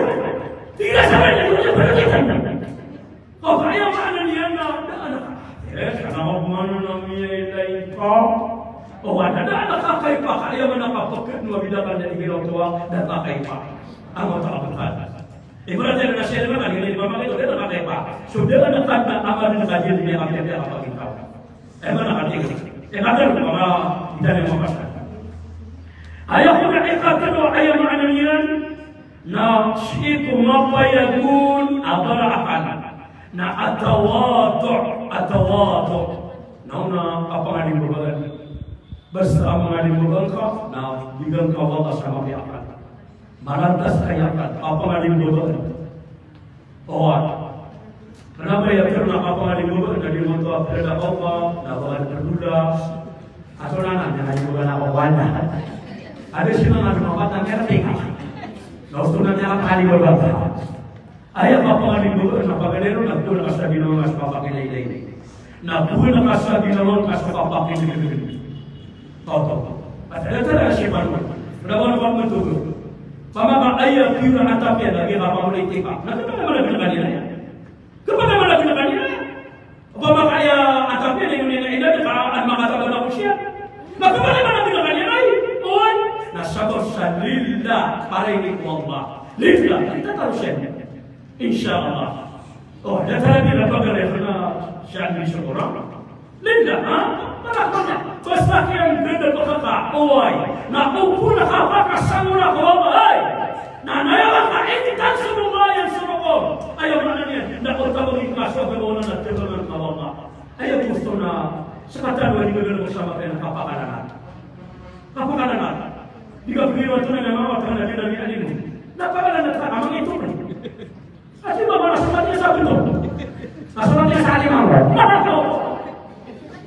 Tig iran sa kanya, ano? O, aya maana niyan na da a, eh, sana ako maana na miyailay ka. O, da a kakaipa ka, aya maana kapakit mo a bida ka na igira oto a da a kakaipa. Ang oto a kapakit. Ibarat iyan na siya naman, hindi mapakit, da a kakaipa. So, da a kakaipa, amal na kajian niya, kapakit, kapakit. Aya maana katikna. Ikatlo, manga, ida niyan mapasad. Aya ko na ikatlo, aya maana niyan, na sii ko mapayag on a barakan. Na atawadu, atawadu. Na ona a kapangalimbabaan. Basta a mangalimbabaan ka, na bigan ka o Allah sa mapiya a akal. Malantas ka i akal, a kapangalimbabaan. Oway. Kna ba aya tharoon a kapangalimbabaan na di mato a pd a kaopa, na ba ka perdula. Ato na na, na di ba ka na kaopa na. Ada sii manga mapatang kaya tingka. Na oto na niyan a kapangalimbabaan. Aya kapangalimbabaan na paganay ron na phoon ka sa ginawa ngka so kapakilay-kilay. Na phoon ka sa ginawa ngka so kapakilay-kilay. Oto. At aya tara si Marwan. Pd a ba na pagmatuto. Pamaka aya pira a tapiya lagi a kapamulay tika. Na kapamulay tika niyan. Kapamulay tika niyan. Opama ka aya a tapiya niyan, niyan, niyan, niyan, ka an makataba na ko siya. Na kapamulay tika niyan, ay. Oy. Na sabap sa lillah, para ini ko Allah. Lillah, kita taru siya. Insha Allah. O, da tara di na pagari na siya ni sa Quran. Lillah, ha? Para ko na. Basta kiyan benda pagkaka, oway. Na opama ka pakasangola ko, oway. Na naya ka, in tansurullaha yansurkum. Aya maana niyan, na o tabangin ka so agama on na tabangan ka o Allah. Aya gusto na, sa katan o di ba na sa mata na kapakalanat. Kapakalanat. Di ka pwede iwan to na mama, tanga na di na di alin. Na pakalanat ka, amang ito. Kasi ba, mana surat niya sa akin to? Nasulat niya sa akin, ma'am. Mana to?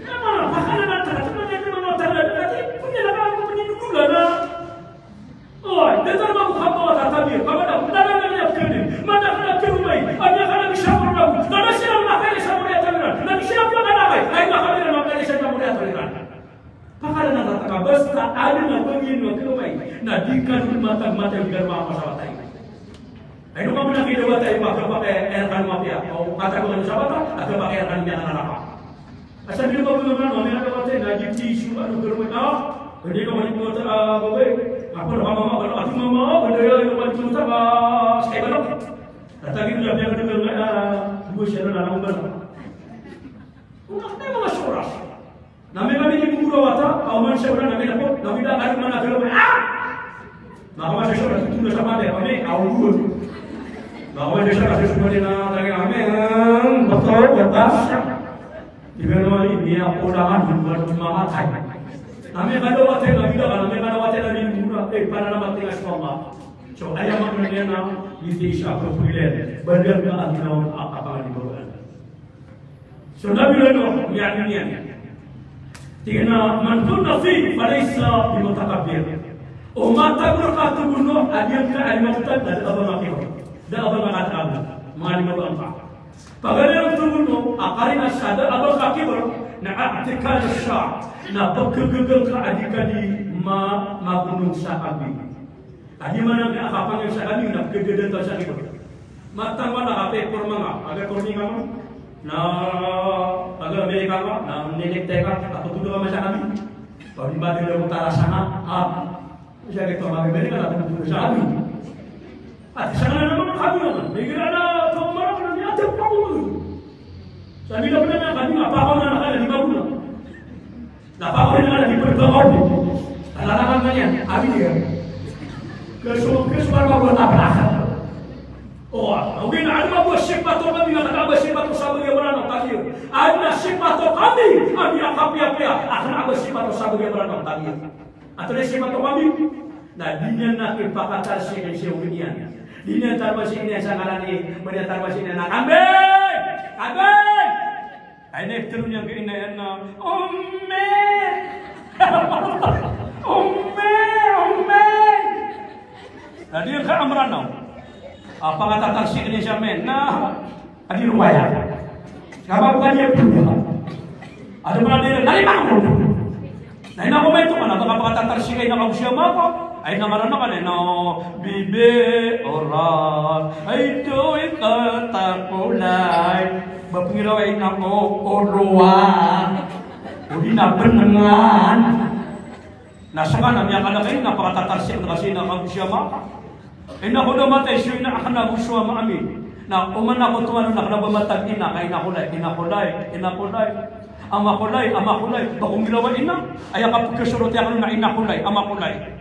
Mana, baka na natin, ito na natin, mga tanda na natin, punya na kami, punya na kami. Oy, datar ba ko kapa wata tabir, pamada, dada na niya kini, mada ka na kirumay, anya ka na bisya ko na, dada siya na kaya sa muriya taliran, na siya pa ka na kay, ay na kami na kaya sa muriya taliran. Basta adn a bagian o karoma i na di ka dn matag-matag, di ka dn makapasawat. Ay, ino ka pn a kidawat a ipakapakay a air ka mapiya, o katago ka sa bata a kapakay a air ka miyanaraka. Asal di ba pn, ano, may adawat na di tissue, ano, karoma i, ah, hindi ka malimot, ah, babay. Apo na mama, ano, ati mama, ano, ya, ano, malimot, ah, sa iba, no? Tatagin na, biya ka na, ah, duwa siya na, ano, ba? Kung nakatay mga oras. Na amay ka di mbogorawata, a oman siya wala na amay na po, na wida ka di man a kilo, ah! Makamasasya na tutula sa pati, kami, aw duwa. Makamasasya na tutula na lagi kami, ah, betul, betul. Di ba naman, hindi ako lang, hindi ko lang mamatay. Na amay ka dawat na wida ka, na amay ka dawat na di mbogorawata, eh, panalamat nga sa Allah. So, aya maana niyan na, hindi siya appropriate. Badal ka ang ginawa, ang kapangalibawaan. So, Nabi Nuh, miyakn iyan. Tig iyan a, "Man kunna fihi falaysa bimutakabbir." O matag rka, tig o Nuh, a giyangkai a lima oto na da a ba makibr. Da a ba makatakabbir. Manga lima oto. Paganay ron, tig o Nuh, a karina sa da a ba makibr, na i'tikadu sha', na pkhaggn ka a di ka di ma-, magonong sa kambing. Adi man a kapangay sa kambing na pkhaggn ka sa kambing. Matang wala ka pe porma nga, aga porma nga, na aga Amerika nga, na ninik teka, a pkhaggn ka man sa kambing. Pag di ba di mo tarasa nga, ah, siya kito mag-Amerika na pkhaggn sa kambing. At sa nga naman kambing naman, may gana na pagmarap na niya, at yung pangulong. Sabi na pala na kambing, apa ako na nakala, di ba mo na? Na pakaw na di pagbangaw. Alalaman ka niyan, abi niya. Kaso, kaso para mabuhat a panakan. O, ogaid na adn a ba sipat o kambing a kna a ba sipat o sabagi a Mranaw, tagiya. Adn a sipat o kambing a miyakapiyapiya a kna a ba sipat o sabagi a Mranaw, tagiya. Antonaa i sipat o kambing? Na di niyan na kipakatalsikin si owit iyan. Di niyan talmasikin iyan sa ngaran i, ba niyan talmasikin iyan na, "Kambing! Kambing!" Ay, na iptharo niyan ki ina iyan na, "Ummi! Ummi! Ummi!" Na di ka a Mranaw. A, pangatatalsikin iyan sa men. Na, a di rowaya. Kaba ko kaniya pula. A di pula di, na di mako. Na ina ko maito ka na, ba ka pangatatalsik a ina ka go siya mako. Ay, na marana ka na, na, "Bibi, oran. Ay, doy, katakolay." Ba pengiraw ay na o, oroa. O di na benengan. Na seka na miyakala ka ina, pangatatalsik na kasi na kago siya maka. Ina ko da matay so ina akn a go so ama ami. Na oman ako tongan na kna ba matag ina ka ina ko lay, ina ko lay, ina ko lay. Ama ko lay, ama ko lay. Ba ko nggiraw a ina. Aya kapekesoro ti akn na ina ko lay, ama ko lay.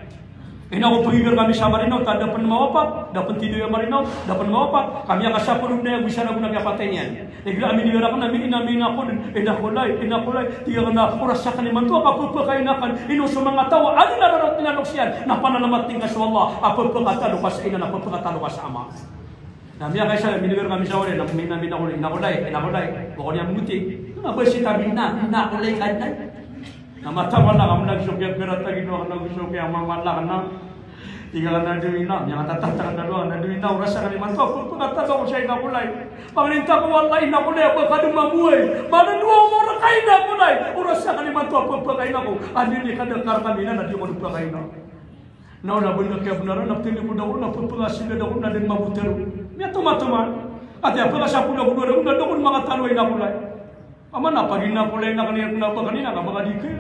Ina ko pengigir kami sa Marinaw, ta da pen mawapat, da pen tidoy a Marinaw, da pen mawapat. Kami aka sapolo na ya go isa na go na kiyapatay niyan. Igira ami di garak na mi ina mi ina ko den, ina ko lay, ina ko lay. Tiga na oras sa kanimanto a kapepakaina kan, ino so manga taw a adn a rarot na loks iyan, na panalamat tingka so Allah a pepakatalo ka sa ina, na pepakatalo ka sa ama. Na miyakaisa na miniger kami sa wali, na mina mina ko lay, ina ko lay, ina ko lay. Bako niya moti. Na ba si tabi na, ina ko lay kan. Na matawal na kami lagi so kiya pera tagi doa na go so kiya mamala na. Tiga ka na doy ina, miyakatatata ka na doa na doy ina, oras sa kanimanto a pepakatalo ko sa ina ko lay. Pangninta ko, wallahi, ina ko lay, a ba ka di mabuhay. Mana doa mo reka ina ko lay. Oras sa kanimanto a pepakaina ko. Andi ni kada kar kami na, na di ko di pakaina. Na ona ben ka kiyabenaran, na ptindi ko da ko, na pepakasila da ko, na den mabotero. Miyatomatoma. Ati a pekasapolo ko doa da ko, na da ko makatalo a ina ko lay. Ama na pag ina ko lay na kaniya ko na ba kanina ka ba ka di ke.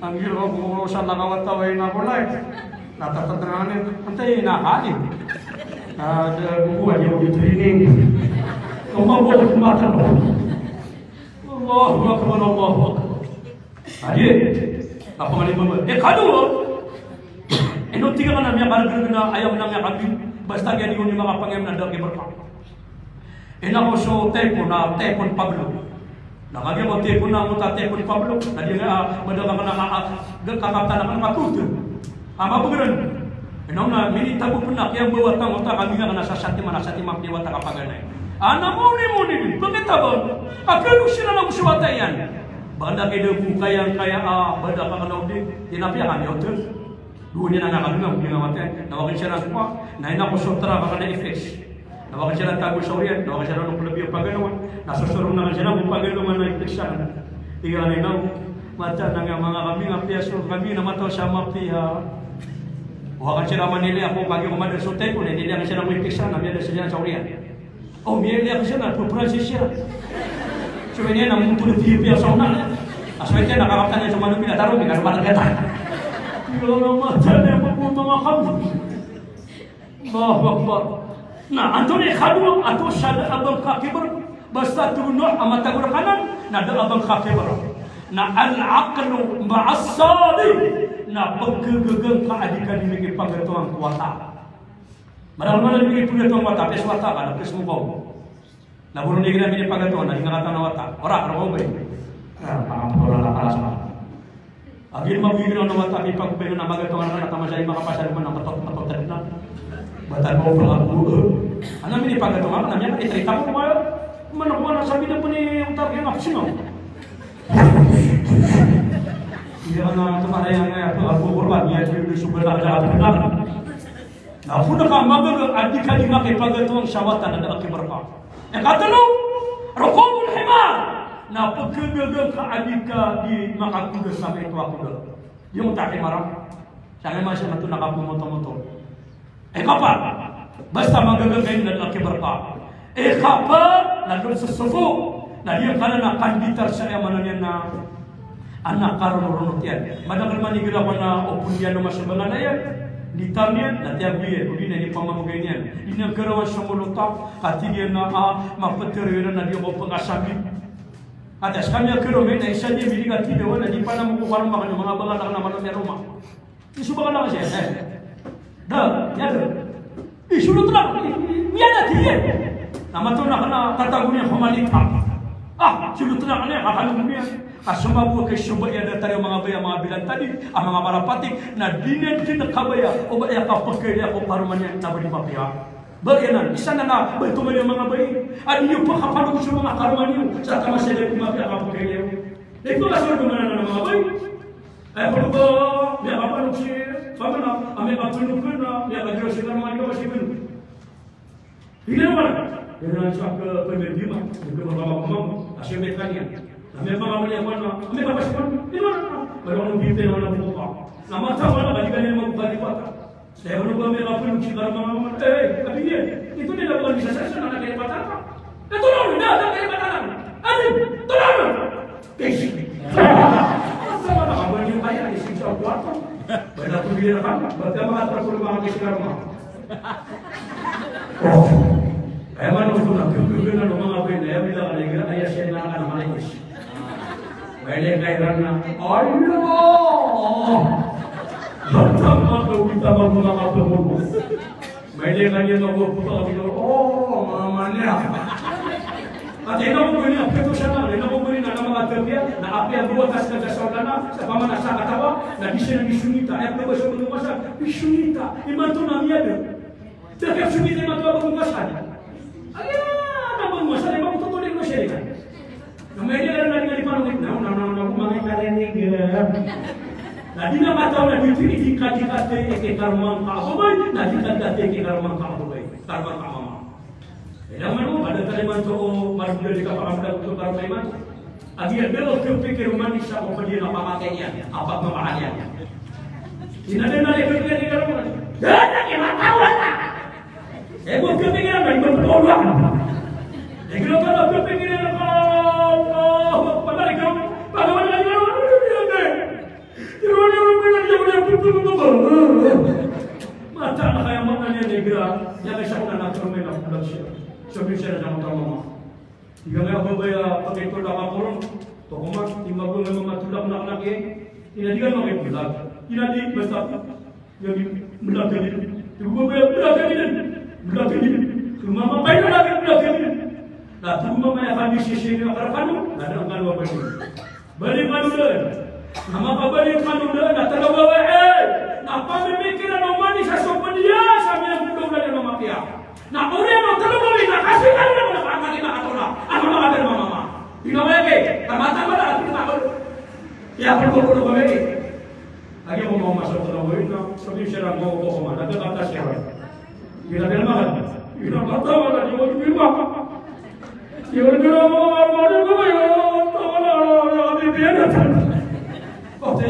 Anggir ko ko sa na kawataw a ina ko lay. Na tatatnganin, antay ina ka di. Na da bubuan niya ko di training. Kung mabuo ko mata ko. Allahu Akbar, Allahu Akbar. Adi, kapangalima ba? Ikadowa, ino tig ka na miyakalagreg na ayam na miyakabing, basta giya di ko ni makapangayam na da ki berpa. Ina ko so typhoon na, typhoon Pablo. Na kagiya ko typhoon na, angkoto a typhoon Pablo. Na di nga, ah, bada ka na, ah, ah, kakaptan ka na katuto. Ama pegeren. Ina ko na, minitago pen na, kiyambawa ta, angkoto a kami nga na sa satiman, na satiman piya wata kapaganay. Ana moni moni, pengitago. Akalo siran na go so wata iyan. Bada kida bo kaya, kaya, ah, bada ka na odi. Ina piya kami oto. Doon iyan a nga kami nga, kami nga matay. Na wakin siran ko, na ina ko so tara ka na effects. Na wakin siran tago sa oriyan, na wakin siran ko lebi a paganoan. Na sosorong na siran ko paganoan na effects sa akin. Tiga na ina ko. Mata na nga manga kami nga piya so kami na mata sa mapiya. Wa ka sira manili ako kagi ko madar so teko na nili ako sira ko ipiksa na miya da sa sira sa uriyan. O miya ili ako sira na po Francis sira. So ini na mutu di piya sa una. Aso iti na kakaptan niya sa manumi na taro mi ka lupa na kata. Iyo na mata na mga kami. Allahu Akbar. Na antonaa i kadowa a toos a da a ba ngka kibr, basta tig o Nuh a matago rka nan, na da a ba ngka kibr. Na al-aqlu ma'as salih, na pkhagaga ngka a di ka di mikipagatoang ko wata. Madakel man a di mikipagatoang ko wata, piyas wata ka, na piyas mo ka. Na boro ni gina minipagato na di nga kata na wata. Ora, ora ko ba? Ah, pangapura na pala sa. Agi ma bigi na wata, mipagobay na magato na, na tamasa i makapasar man na patot, patot na. Batan mo pala ko. Ana minipagato na, na miya itrita ko ba? Mana ko na sabi na po ni utak yung aksyon. Iya na tumara yang nga, ako, ako, korban, iya, di, di, sugal na, na, na. Na pn ka magaga a di ka di makipagatoang sa wata na da a kibr ka. Ikatlo, rukubul himar. Na pkhagaga ngka a di ka di makakoda sa maito a koda. Di ngka di mara. Sa nga masa mato na kapomotomoto. Ikapat, basta magaga ka na da a kibr ka. Ikapat, na doon sa sufu. Na di ka na kanditar sa iya maana niyan na Ana karonoronot iyan. Madakel man igira ko na opon iyan o masobangan iyan. Di tamiyan, na tiyago iyan, odi na di pamamagay niyan. Di niyan karawan so molotak, ka tig iyan na, ah, mapetero iran na di ako pekasambi. Atas kami a kero men, na isa di mili ka tig iyan, na di pa na moko karoma kano, manga bangal na mano miyan roma. Iso ba ka na kasi, eh. Da, ya da. Iso lo trak, ya da tiyan. Na mato na kena katago niyan ko malita. Ah, iso lo trak niyan, kakalo niyan. Ka so mabo ka iso ba iya da tari manga baya, manga bilantadi, a manga marapatik, na di niyan di na kabaya, o ba iya kapakay iya ko karoma niyan, na ba di mapiya. Ba iya nan, isa na na, ba ito ba iya manga baya. A di niyo pa kapalo so manga karoma niyo, sa tamasa iya di mapiya kapakay iya. Di ko kasorgo mana na manga baya. Aya polo ba miyakapanog si, pamana, a miyakapanog ka na, miyakagiraw si karoma niyo ba si Beno. Hindi naman. Hindi naman sa ka-, pwede di ma, hindi naman makakamang, a siya may kanya. Na miyakakamang niya ko na, a miyakapasipan, hindi naman. Pero kung hindi naman ang buka. Na mata wala, balikan niya magkalipat. Saya ko ba may kapulog si Karma nga naman, eh, sabi niya, ito nila ba ni sa sasa na nagkaya patata? Ito na, na, nagkaya patata. Ano? Ito na, na. Basic. Sa mga nakabal yung kaya, isip sa kwarto. Wala ko bigyan na kama. Ba't ka mga trapo ng mga kay si Karma? Oh. Kaya man ako na, gagawin na ng mga pwede, kaya may lang, kaya siya na, ano, malikis. Mailay ka iran na, Allah! Bantang makawi ta ba mga kapamulong? Mailay ka niyan ako, puta, sabi ko, oh, mga manya. At ina ko gani, apiya to siya na, ina ko gani na, na mga tabiya, na apiya ang buwan, tas nagsasaw na na, sa pamana sa katawa, na di siya na di sumita, ay, ano ba siya, ano ba siya, di sumita, imanto na niya doon. Tiyakap so mita imanto a ba ngka san. Aya, a ba ngka san, a ba ngka totoli ko siya. Na mailay ka na di pano, na, na, na, na, mga karinig, eh. Na di na mataw na di, di, di ka, di ka, di, di, karma ngka a babay, na di ka, di, di, karma ngka a babay. Karma ngka a mama. Aya man o, ada taliman to, o, marbuda di ka pakamda ko karma imanto. Agi a da a kapikir o manosiya ko pd iyan a pamatay niyan, a pagmamahal iyan. Ina da na lagi kapikir iyan. Da na iyan matawa na. Eh, bo kapikir iyan, iba bo kapikir iyan. Igira ka na kapikir iyan, Allahu Akbar, ikaw, pagawa na kayo, Mata na kaya maana niyan igira, iyan kay sa ko na na, pero may nakulag siya. Sabi siya na sa mata mama. Tig iyan a babay a pakitolak ako ron. Tokoman, di mago nga mamatolak na anak iyan. Ina di ka makitolak. Ina di, basta, iyan di, melagan din. Di ko babay a melagan din. Melagan din. Tumama pa ina lagi melagan din. Na tumama ya kami sisiri na karakano. Na da ang kalwa ba din. Bali kano dn. Na makabali kano dn, na tlo gawii, eh. Na pamimikiran o manis a so pd iyan sa miyagdodowlan iyan o mapiya. Na oriyan o tlo gawii, na kasi kano na pamagina ato na. Ano na ka dn mamama? Di na wagi, tamata mala, di na wagi. Iya, pagkakalo kami. Lagi mo mamaso ko na wagi na, sabi siya lang ko, ko, ko, ma, nagkakata siya. Ina di na makan. Ina, mata wala, di wagi, di wagi. Iwan ko na mga armado ko ba yun? Tama na, ano, ano, ano, ano, ano, ano, ano,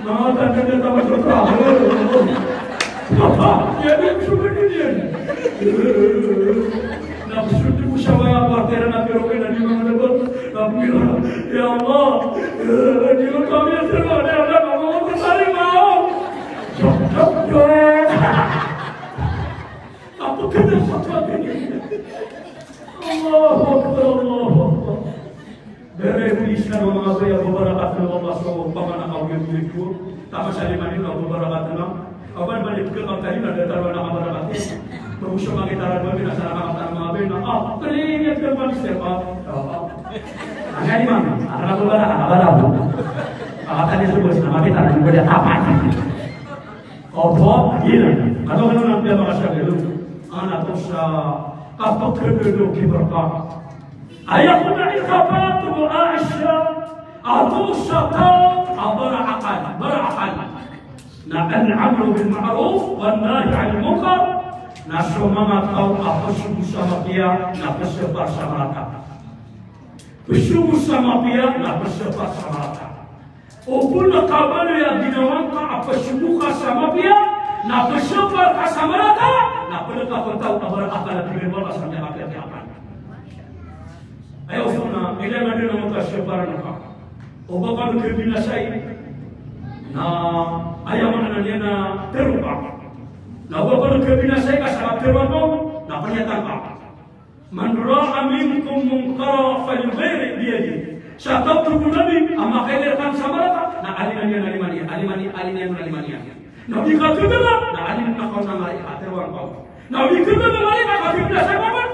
Manga tanda na taman sa trabaho. Papa, ya, ya, suka din yan. Na, gusto ko sa mga partner na pero kaya na di mga nabot. Sabi ko, "Ya Allah, eh, di ko kami ang trabaho na yan, ang mga kasari mo." Jok, jok, jok. Ako ka na sa pagkakas. Allahu Akbar, Allahu Akbar. Bere ko isna o manga baya, babarakat o Allah so pamana ka wiyag-wiyag ko. Tama sa lima nila, babarakat na. Aban balik ka, magkali na, datar na kabarakat. Bago siya makita na ba, binasa na kamatang mga baya na, ah, pwede niya ka mag-step up. Ah, ah. Ang gani, ma'am, ang rabo ba na, ang rabo. Makatali sa boss, na makita na, hindi ko niya tapat. Opo, gila. Kano, kano nang piyamakasabi, no? Anak ko sa kapagkagado, kibarka. Aya kon a ikapat o Aisha, ato sa taw a baraakal, baraakal. Na al-amru bil ma'ruf wan nahyi anil munkar, na so manga taw a pesogo sa mapiya, na pesepar sa marata. Pesogo sa mapiya, na pesepar sa marata. O kon a kabaloy a ginawa ngka a pesogo ka sa mapiya, na pesepar ka sa marata, na peleka ko taw a baraakal a tig iyan o Allah sa mapiya a kapakay. Aya opama, ilay na den a manga kasepar na ka. O ba kano kebinasai, na aya maana niyan na tero ka. Na o ba kano kebinasai ka sa tero ka, na panyatan ka. Man ra'a minkum munkaran falyughayyirhu biyadihi. Sa taw, tig o Nabi, a makailay rkano sa marata, na alima niyan, alima niyan, alima niyan, alima niyan, alima niyan. Na o di ka kagama, na alima niyan, na alima niyan. Na o di ka kagama, na alima niyan,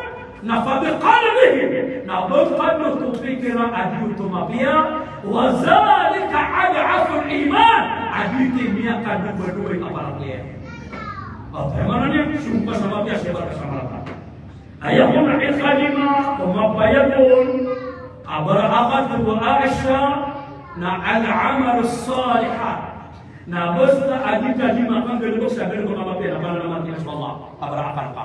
na fabiqalbihi, na ba pn oto pikiran a di oto mapiya, wa dhalika ad'aful iman, a di oto i miyakadobadoba i kapakay. Aya maana niyan, sogo ka sa mapiya, separ ka sa marata. Aya kon a ikalima o mapayag on a barakat o Aisha na al-amalus salih. Na basta a di ka di makanggalebek sa galebek a mapiya na pananamantiya so Allah, a bara a akal ka.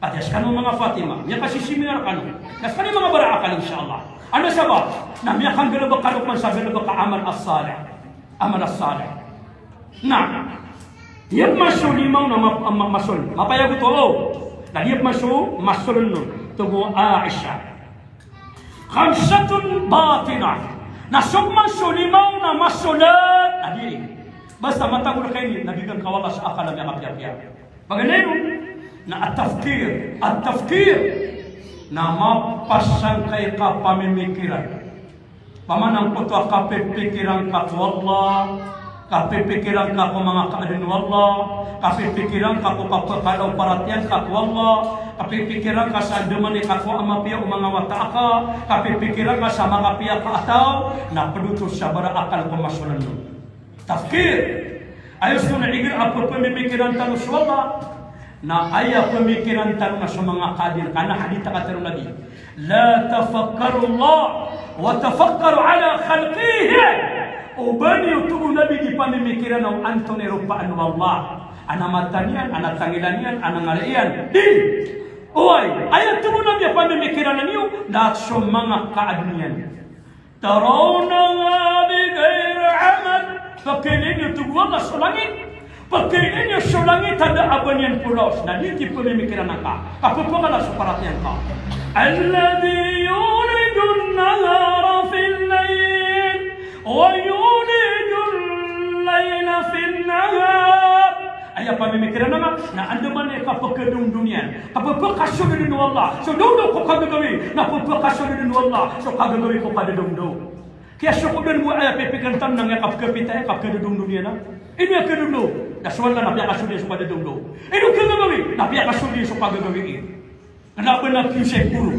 Katii skano manga Fatima, miyakasisiminar kano. Na skano manga bara a akal, insha Allah. Ano sabap? Na miyakanggalebek kano man sa galebek a amal as-salih. Amal as-salih. Na, iya pman so lima on na ma-, ma-, masol. Mapayag oto, o. Na iya pman so masol on. Tig o Aisha. Khamsatun batinah. Na so pman so lima on na masol, na di. Basta matag o rkani, na bigan ka o Allah sa akal a miyakapiyapiya. Paganay ron, na at-tafkir. At-tafkir. Na mapasang ka i kapamimikiran. Pamana angkoto a kapipikiran ka ko Allah, kapipikiran ka ko manga kaadn o Allah, kapipikiran ka ko kapkala o paratiyaya ka ko Allah, kapipikiran ka sa andamanaya ka ko a mapiya o manga wata aka, kapipikiran ka sa makapiya ka a taw, na pd oto sa bara a akal ko masolan on. Tafkir. Aya so na igira a pphamikiran tano so Allah, na aya pamikiran tano na so manga kaadn, ka na hadith a katharo o Nabi, "La tafakkarullah wa tafakkaru ala khalqihi." Oba niyo, tig o Nabi, di pamimikiran o antonaa i ropaan o Allah. Ana mata niyan, ana tangila niyan, ana ngari iyan. Di. Oway, aya tig o Nabi a pamimikiran iyo na so manga kaadn iyan. Tarawnaha bighayri amad. Pakailay niyo, tig o Allah, so langit. Pakailay niyo so langit a da a ba niyan polaos. Na di ti pamimikiran angka. Ka pphakala so paratiyaya ngka. Alladhi yulijun nahara fil layl wa yulijul layla fin nahar. Aya pamimikiran angka, na andamanaya ka pkadongdong iyan. Ka pphakasold o Allah so dongdong ko kagagawii, na pphakasold o Allah so kagagawii ko kadadongdong. Kiyasokodan bo aya pipikiran tano na aya kapkapita, aya kapkadadongdong iyan na. Ino aya kadadongdong? Na so Allah na piyakasold iyan so kadadongdong. Ino kagagawii? Na piyakasold iyan so kagagawii. Kna ba na kiyo sa goro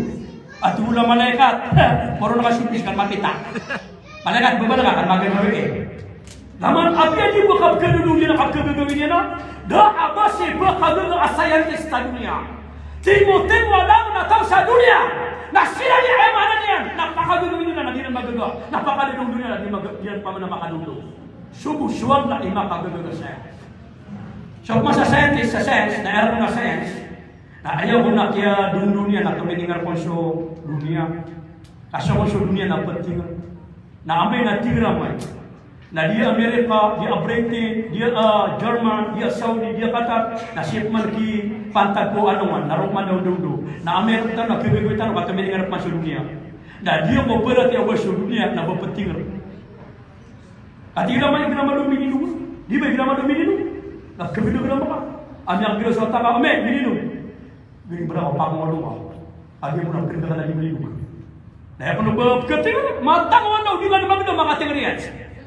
a tig o malaikat, "Poro na ka so bis kan mapita." Malaikat, "Baba na ka kan magagawii." Laman apiya di bo kapkadadongdong iyan a kapkagagawii niyan na, da a ba sii pkagaga a scientist sa doniya. Timotimo a langon a taw sa doniya. Na siran i aya maana niyan na pakagagawii niyan na di iran magaga. Na pakadadongdong iyan na di maga-, di iran pamana makadongdong. So bo so Allah i makagagaga saya. So masa scientist sa science, na aya ron a science. Na aya ko na kiyadongdong iyan na tomitingor kon so doniya. Ka so kon so doniya na ptingor. Na amay na tingor amay. Na di Amerika, di Britain, di, ah, German, di Saudi, di Qatar. Na sii pman kipantag ko alongan, na roo pman dongdong. Na amay roo tano, kibibitaro ka tomitingor pman so doniya. Na di ko berati a ba so doniya, na ba ptingor. Ati igira man, igira man o mininom. Di ba igira man o mininom? Na kebida igira maka. Ami ang igira so taka, ome, mininom. Gini bra ko pangolo ka. Agi mo na kebida ka na di mininom. Na aya pn o ba pkatingor, matang o anda o di ka na magda makatingor iyan.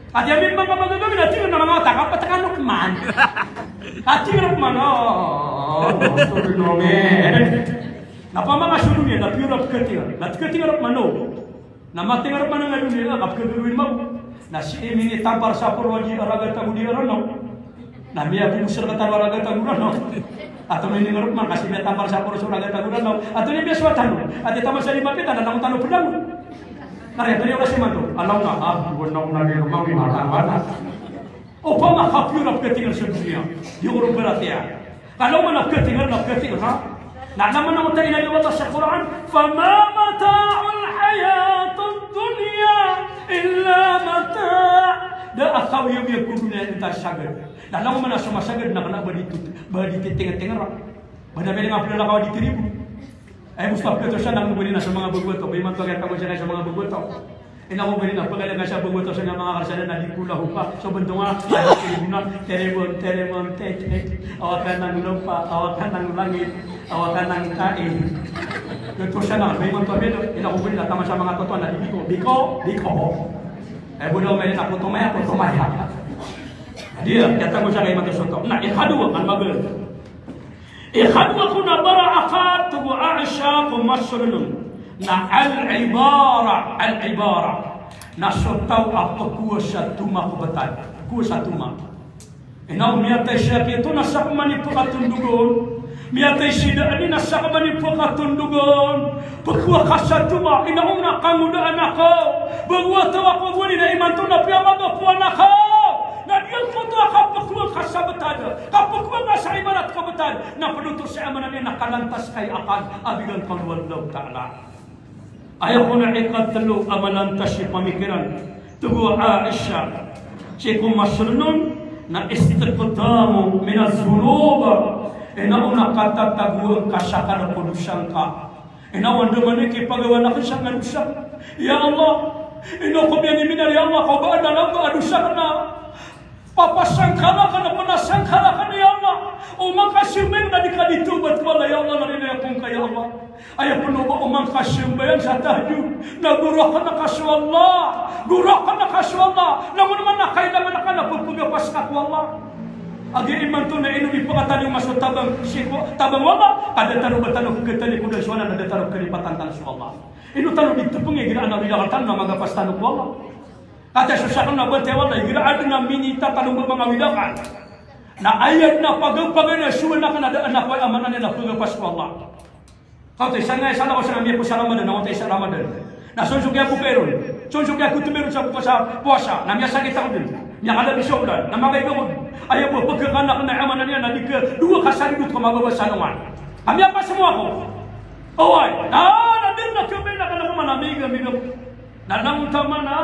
Ati ami manga magagawii na tingor na manga wata ka, patakan o kman. Ati igira kman, oh, oh, oh, sorry, no, me. Na pamanga so doniya, na pira pkatingor. Na pkatingor kman, no. Na matingor pman a doniya, na kapkagagawii mambo. Na sii minitampar sa poro a di ragat ago di Ranaw. Na miyabobos rktano a ragat ago Ranaw. Ato na iningor pman ka sii miyatampar sa poro so ragat ago Ranaw. Ato na miyasowa tano. Ati taman sa di mapita na langon tano pd langon. Na ri ato na oras imanto. Alaw na, ah, gonok na di rumang di matang bata. Opama ka piyo na pkatingor so doniya, di ko ron paratiyaya. Ka langon man a pkatingor na pkatingor, ha? Na langon man a oto a inaloy o Allah sa Qur'an, "Fama mata'ul hayatid dunya illa mata'." Da a kawiyawiya ko doniya inta sagad. Na langon man a so masagad na kna ba di tut-, ba di titingtingor. Ba na miyaling a plalakaw a di tiribo. Ay, bos ka pkatosan ang bali na so manga bago a taw. Ba imanto a kiyatago siya na so manga bago a taw. Ina ko bali na pagalaga sa bago a taw sa manga karsada na di ko lahopa. So bentong a, ay, tiribona, tiribon, tiribon, te, te. Awakan ang lupa, awakan ang langit, awakan ang tae. Katosan na, ba imanto a bali, ina ko bali na taman sa manga toto na di biko, biko, biko. Ay, bodo, may na kotomaya, kotomaya. Di, kiyatago siya na imanto soto. Na, ikadowa, kan magal. Ikadowa ko na bara a akal, tig o Aisha, ko masolon on na al-ibara, al-ibara. Na so taw a pkowa sa toma ko btad. Pkowa sa toma. Ina o miyatay si aki oto na sakn man i pkatondog on. Miyatay si da ani na sakn man i pkatondog on. Pkowa ka sa toma, ina o na kangodaan ako. Bago a taw ako boni na imanto na piyamagapoan ako. Na Iyan koto a kapkowaan ka sa btad, kapkowaan ka sa ibarat ka btad, na pd oto sa aya maana niyan na kalantas ka i akal a bigan ka o Allahu Ta'ala. Aya kon a ikatlo a malantas i pamikiran, tig o Aisha, sii ko maslon on na istiqdamu minaz zunub, ina on a katatagoan ka sa kna ko dosa ngka. Ino, andamanaya i kipagawa akn sa manga dosa. Ya Allah, ino ko biyani minar, ya Allah, ko ba adn a lamba a dosa akn na papasangkala akn, pnasangkala akn, ya Allah. Oman ka sambayang na di ka di tawbat ko Allah, ya Allah, na rinayakoon ka, ya Allah. Aya pn o ba oman ka sambayang sa tahajjud na gorakan ka so Allah, gorakan ka so Allah. Langon man a kailangan ka na pphagapas ka ko Allah. Agi imanto na ino di pkataliyo mas o tabang sii ko, tabang o Allah, ka da tano ba tano khatalikodan so Allah, na da tano khalipatan tano so Allah. Ino tano di tpngi igira a awid akal tano na magapas tano ko Allah. Katii so sakn na bantay o Allah, igira adn a minita tano ba manga awid akal. Na aya dn a pagapagana so Allah na kna da a na ko aya maana niyan na pagapas ko Allah. Katii sangkai sa na ko sa na miyaposa Ramadan, na oto isa Ramadan. Na sonsok iyan ko kairon, sonsok iyan ko tmiron sa posa, posa, na miyasakit ako dn. Miyakalabi so olan, na makaibang ako dn. Aya bo, pagkakana ko na aya maana niyan na di ka dowa ka saridot ko mababa sa alongan. Ka miyapasamowa ako. Oway, na, na dn na kiyabay na kna ko man a miga, miga. Na langon taman a,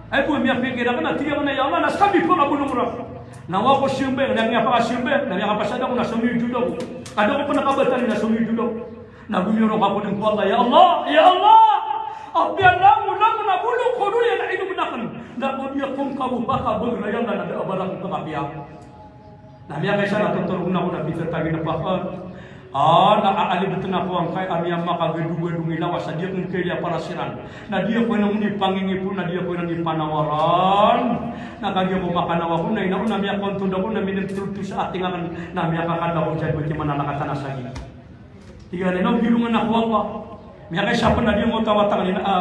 aya bo, miyapikir ako na tig ako na, ya Allah, na ska mipakabolong rka. Na wa ko sambayang, na miyapakasambayang, na miyakapasad ako, na somiyojod ako. Ka da ko pn kabatali na somiyojod ako. Na gomiyorok ako dn ko Allah, ya Allah, ya Allah, apiya langon, langon a bolong ko doniya na inomn akn. Na ko di ako ngka bo pakabagr, ya Allah, na da a ba rakn ko kapiya. Na miyakaisa na totorogn ako na pithatagan ako a, a, na aalibtn ako angkai a miyamakagadogado i lawas a di akn khailaya para siran. Na di ako inan di pangingipon, na di ako inan di panawaran. Na kagiya ko makanawa ako na ino na miyakaontod ako na minintolto sa ating akn na miyakakanda ako sa doti mananakatan a sagi. Tig iyan a ino, bilongan ako o Allah. Miyakaisa pn a di ngka oto a watangan ina, a,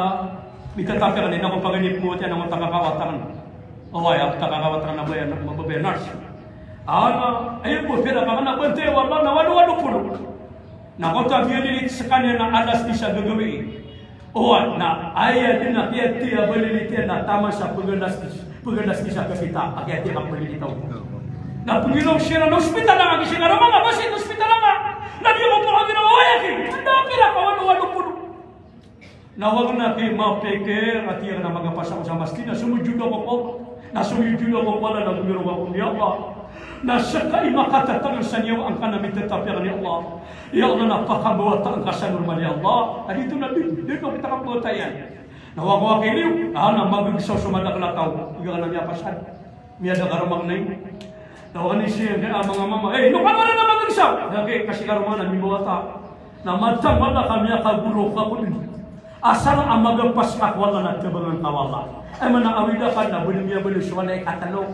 mitatapiya ka na ina ko paganay ko tiyan a ngka oto a kakawatangan. Oway, a ngka oto a kakawatangan na baya, na mababaya nurse. A, na, aya bo, pira ka kna bantay o Allah na walo, walo polo. Na ngka oto a biyalilit skaniyan na alas diyes a gagawii. Oway, na aya dn a kiyatiya a balilit iyan na taman sa pagalas diyes, pagalas diyes a kapita, a kiyatiya a kapalilit aw. Na pnggiraw siran na ospital angka, sii karoma angka, ba sii ospital angka. Na di ako pakagira, oway aki, anda pira ka walo, walo polo. Na wa kna ki mapikir a tig iyan a magapas ako sa masjid, na somiyojod ako ko, na somiyojod ako ko Allah, na gomiyorok ako, ya Allah. Na ska i makatatangan sa niyawa angka na mitatapiya ka, ya Allah. Ya Allah, na pakabawata angka sa normal, ya Allah. A di oto na di, di oto kita kabawata iyan. Na wa ko akiliyo, a, na magagsaw so madakl a taw. Tig iyan a miyapasad. Miyada karoma angka na ino. Na wa kna sii angka a manga mama, eh, ino ka mala na magagsaw? Na ki, ka sii karoma na mimbawata. Na mataman a ka miyakagorok ako dn. Asar a magapas ka ko Allah na tabangan ka o Allah. Aya maana a awid akal na baloy, miyabaloy so Allah i katlo.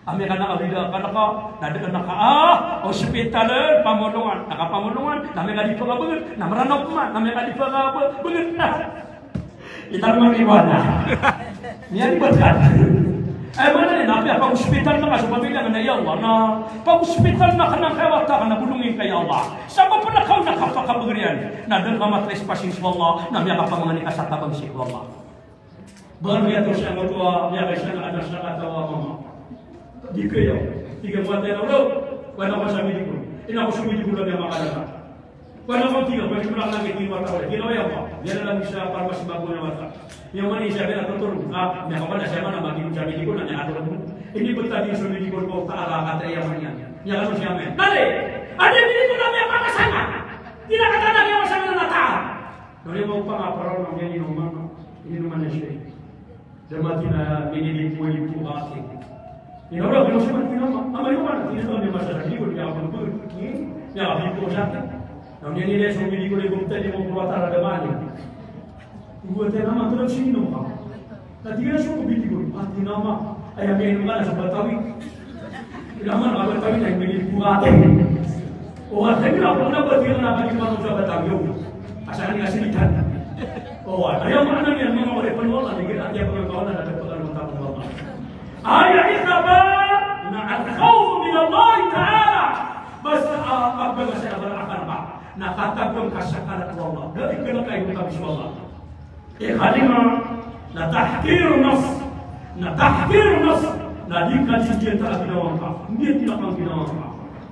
Amay ka na awid akal ka, na da a na ka, a, ospital, pamolongan, na kapamolongan, na amay ka di pkabagr, na Mranaw pman, na amay ka di pkabagr, na. Itar man iwana. Niyan di btad. Aya maana niyan na apiya pag-ospital na ka so pamilya ngka na, ya Allah, na pag-ospital na ka na kaya wata ka na bolongin ka, ya Allah. Sabap na ka on na kapakabagr iyan. Na da ka matrespassing so Allah, na miyakapamangni ka sa tabang sii ko Allah. Ba giyoto sangkoto a miyakaisa na adn a sakataw a mama. Di kaya, tig iyan ko a taya, olo, kowan ako sa medikol. Ino ako so medikol a miyamakalala. Kowan ako, tig iyan ko, ba di mala na kiti wata ko. Di na waya ko. Di na lang sa parmas bago na wata. Aya maana niyan na totoro. A, miyakapada sa mana, maging sa medikol na miyakatoro. Ini btad iyan so medikol ko, taal a kata, aya maana niyan. Miyakano siya men. Dali! Anda medikol a miyakakasanga? Di na katana miyakasanga na taal. Dori mo pangaparaw na miyani no mama. Ini no mana siya. Da mati na minili ko i ko kasi. Ino ra ko siya mati na ma. Ama yo mana, ino ra ko masa sa ko ya ko ko. Ya ko ko sa. Na miyani le so minili ko i ko tadi mo ko tara da mani. Ko tadi na ma to sino ka. Na tig iyan so ko bidi ko, pati nama, aya miyanom ka na so Batawi. Ino man ka Batawi na miyani ko ati. O, ati na ko na Batawi na pati man so Batawi. Asal niyan sinitan. O, aya maana niyan, manga oripn o Allah, tig iyan, ati a pagkakawan na dapat pagkakawan o Allah. Aya ikaba na al-khawf min Allah Ta'ala. Basta, ah, pagbagasa a akal ka na katagoan ka sa kalat o Allah. Da ikalakaw ka so Allah. Ikalima na tahqirun nafs. Na tahqirun nafs. Na di ka di diyata a ginawa ngka, di diyata a ginawa ngka.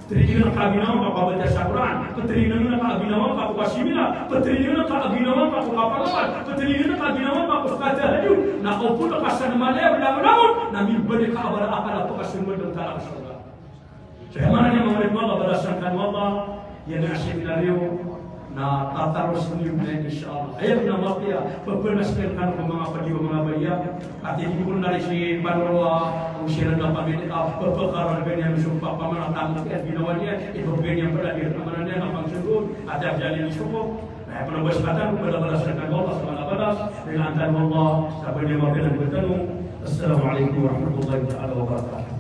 Ptharoon ka a ginawa ngka ko kabatiya sa Qur'an, ptharoon ka a ginawa ngka ko kasimila, ptharoon ka a ginawa ngka ko kapangawal, ptharoon ka a ginawa ngka ko katahajud, na opama ka san malaya blangolangon, na mimbalik ka a ba akal a pkasmbag ka a sorga. So, aya maana niyan, manga oripn o Allah, balasan kano o Allah, aya na seminaryo na tataros niyo na, insha Allah. Aya na mapiya, pphanasan kano ko manga pd o manga baya. Ati di ko na ri si Panoroa, o siran na pamili, a, pphakarar ba niyan so pamana tamok iyan, ginawa niyan, ibgay niyan pd a di, aya maana niyan na pangsogo, ati a jali ni soko. Na aya pn a bas katan, pd a balasan kano o Allah, sa manga balas, aya na antaa o Allah, sa ba niyan mapiya na btano. Assalamu alaikum warahmatullahi taala wabarakatuh.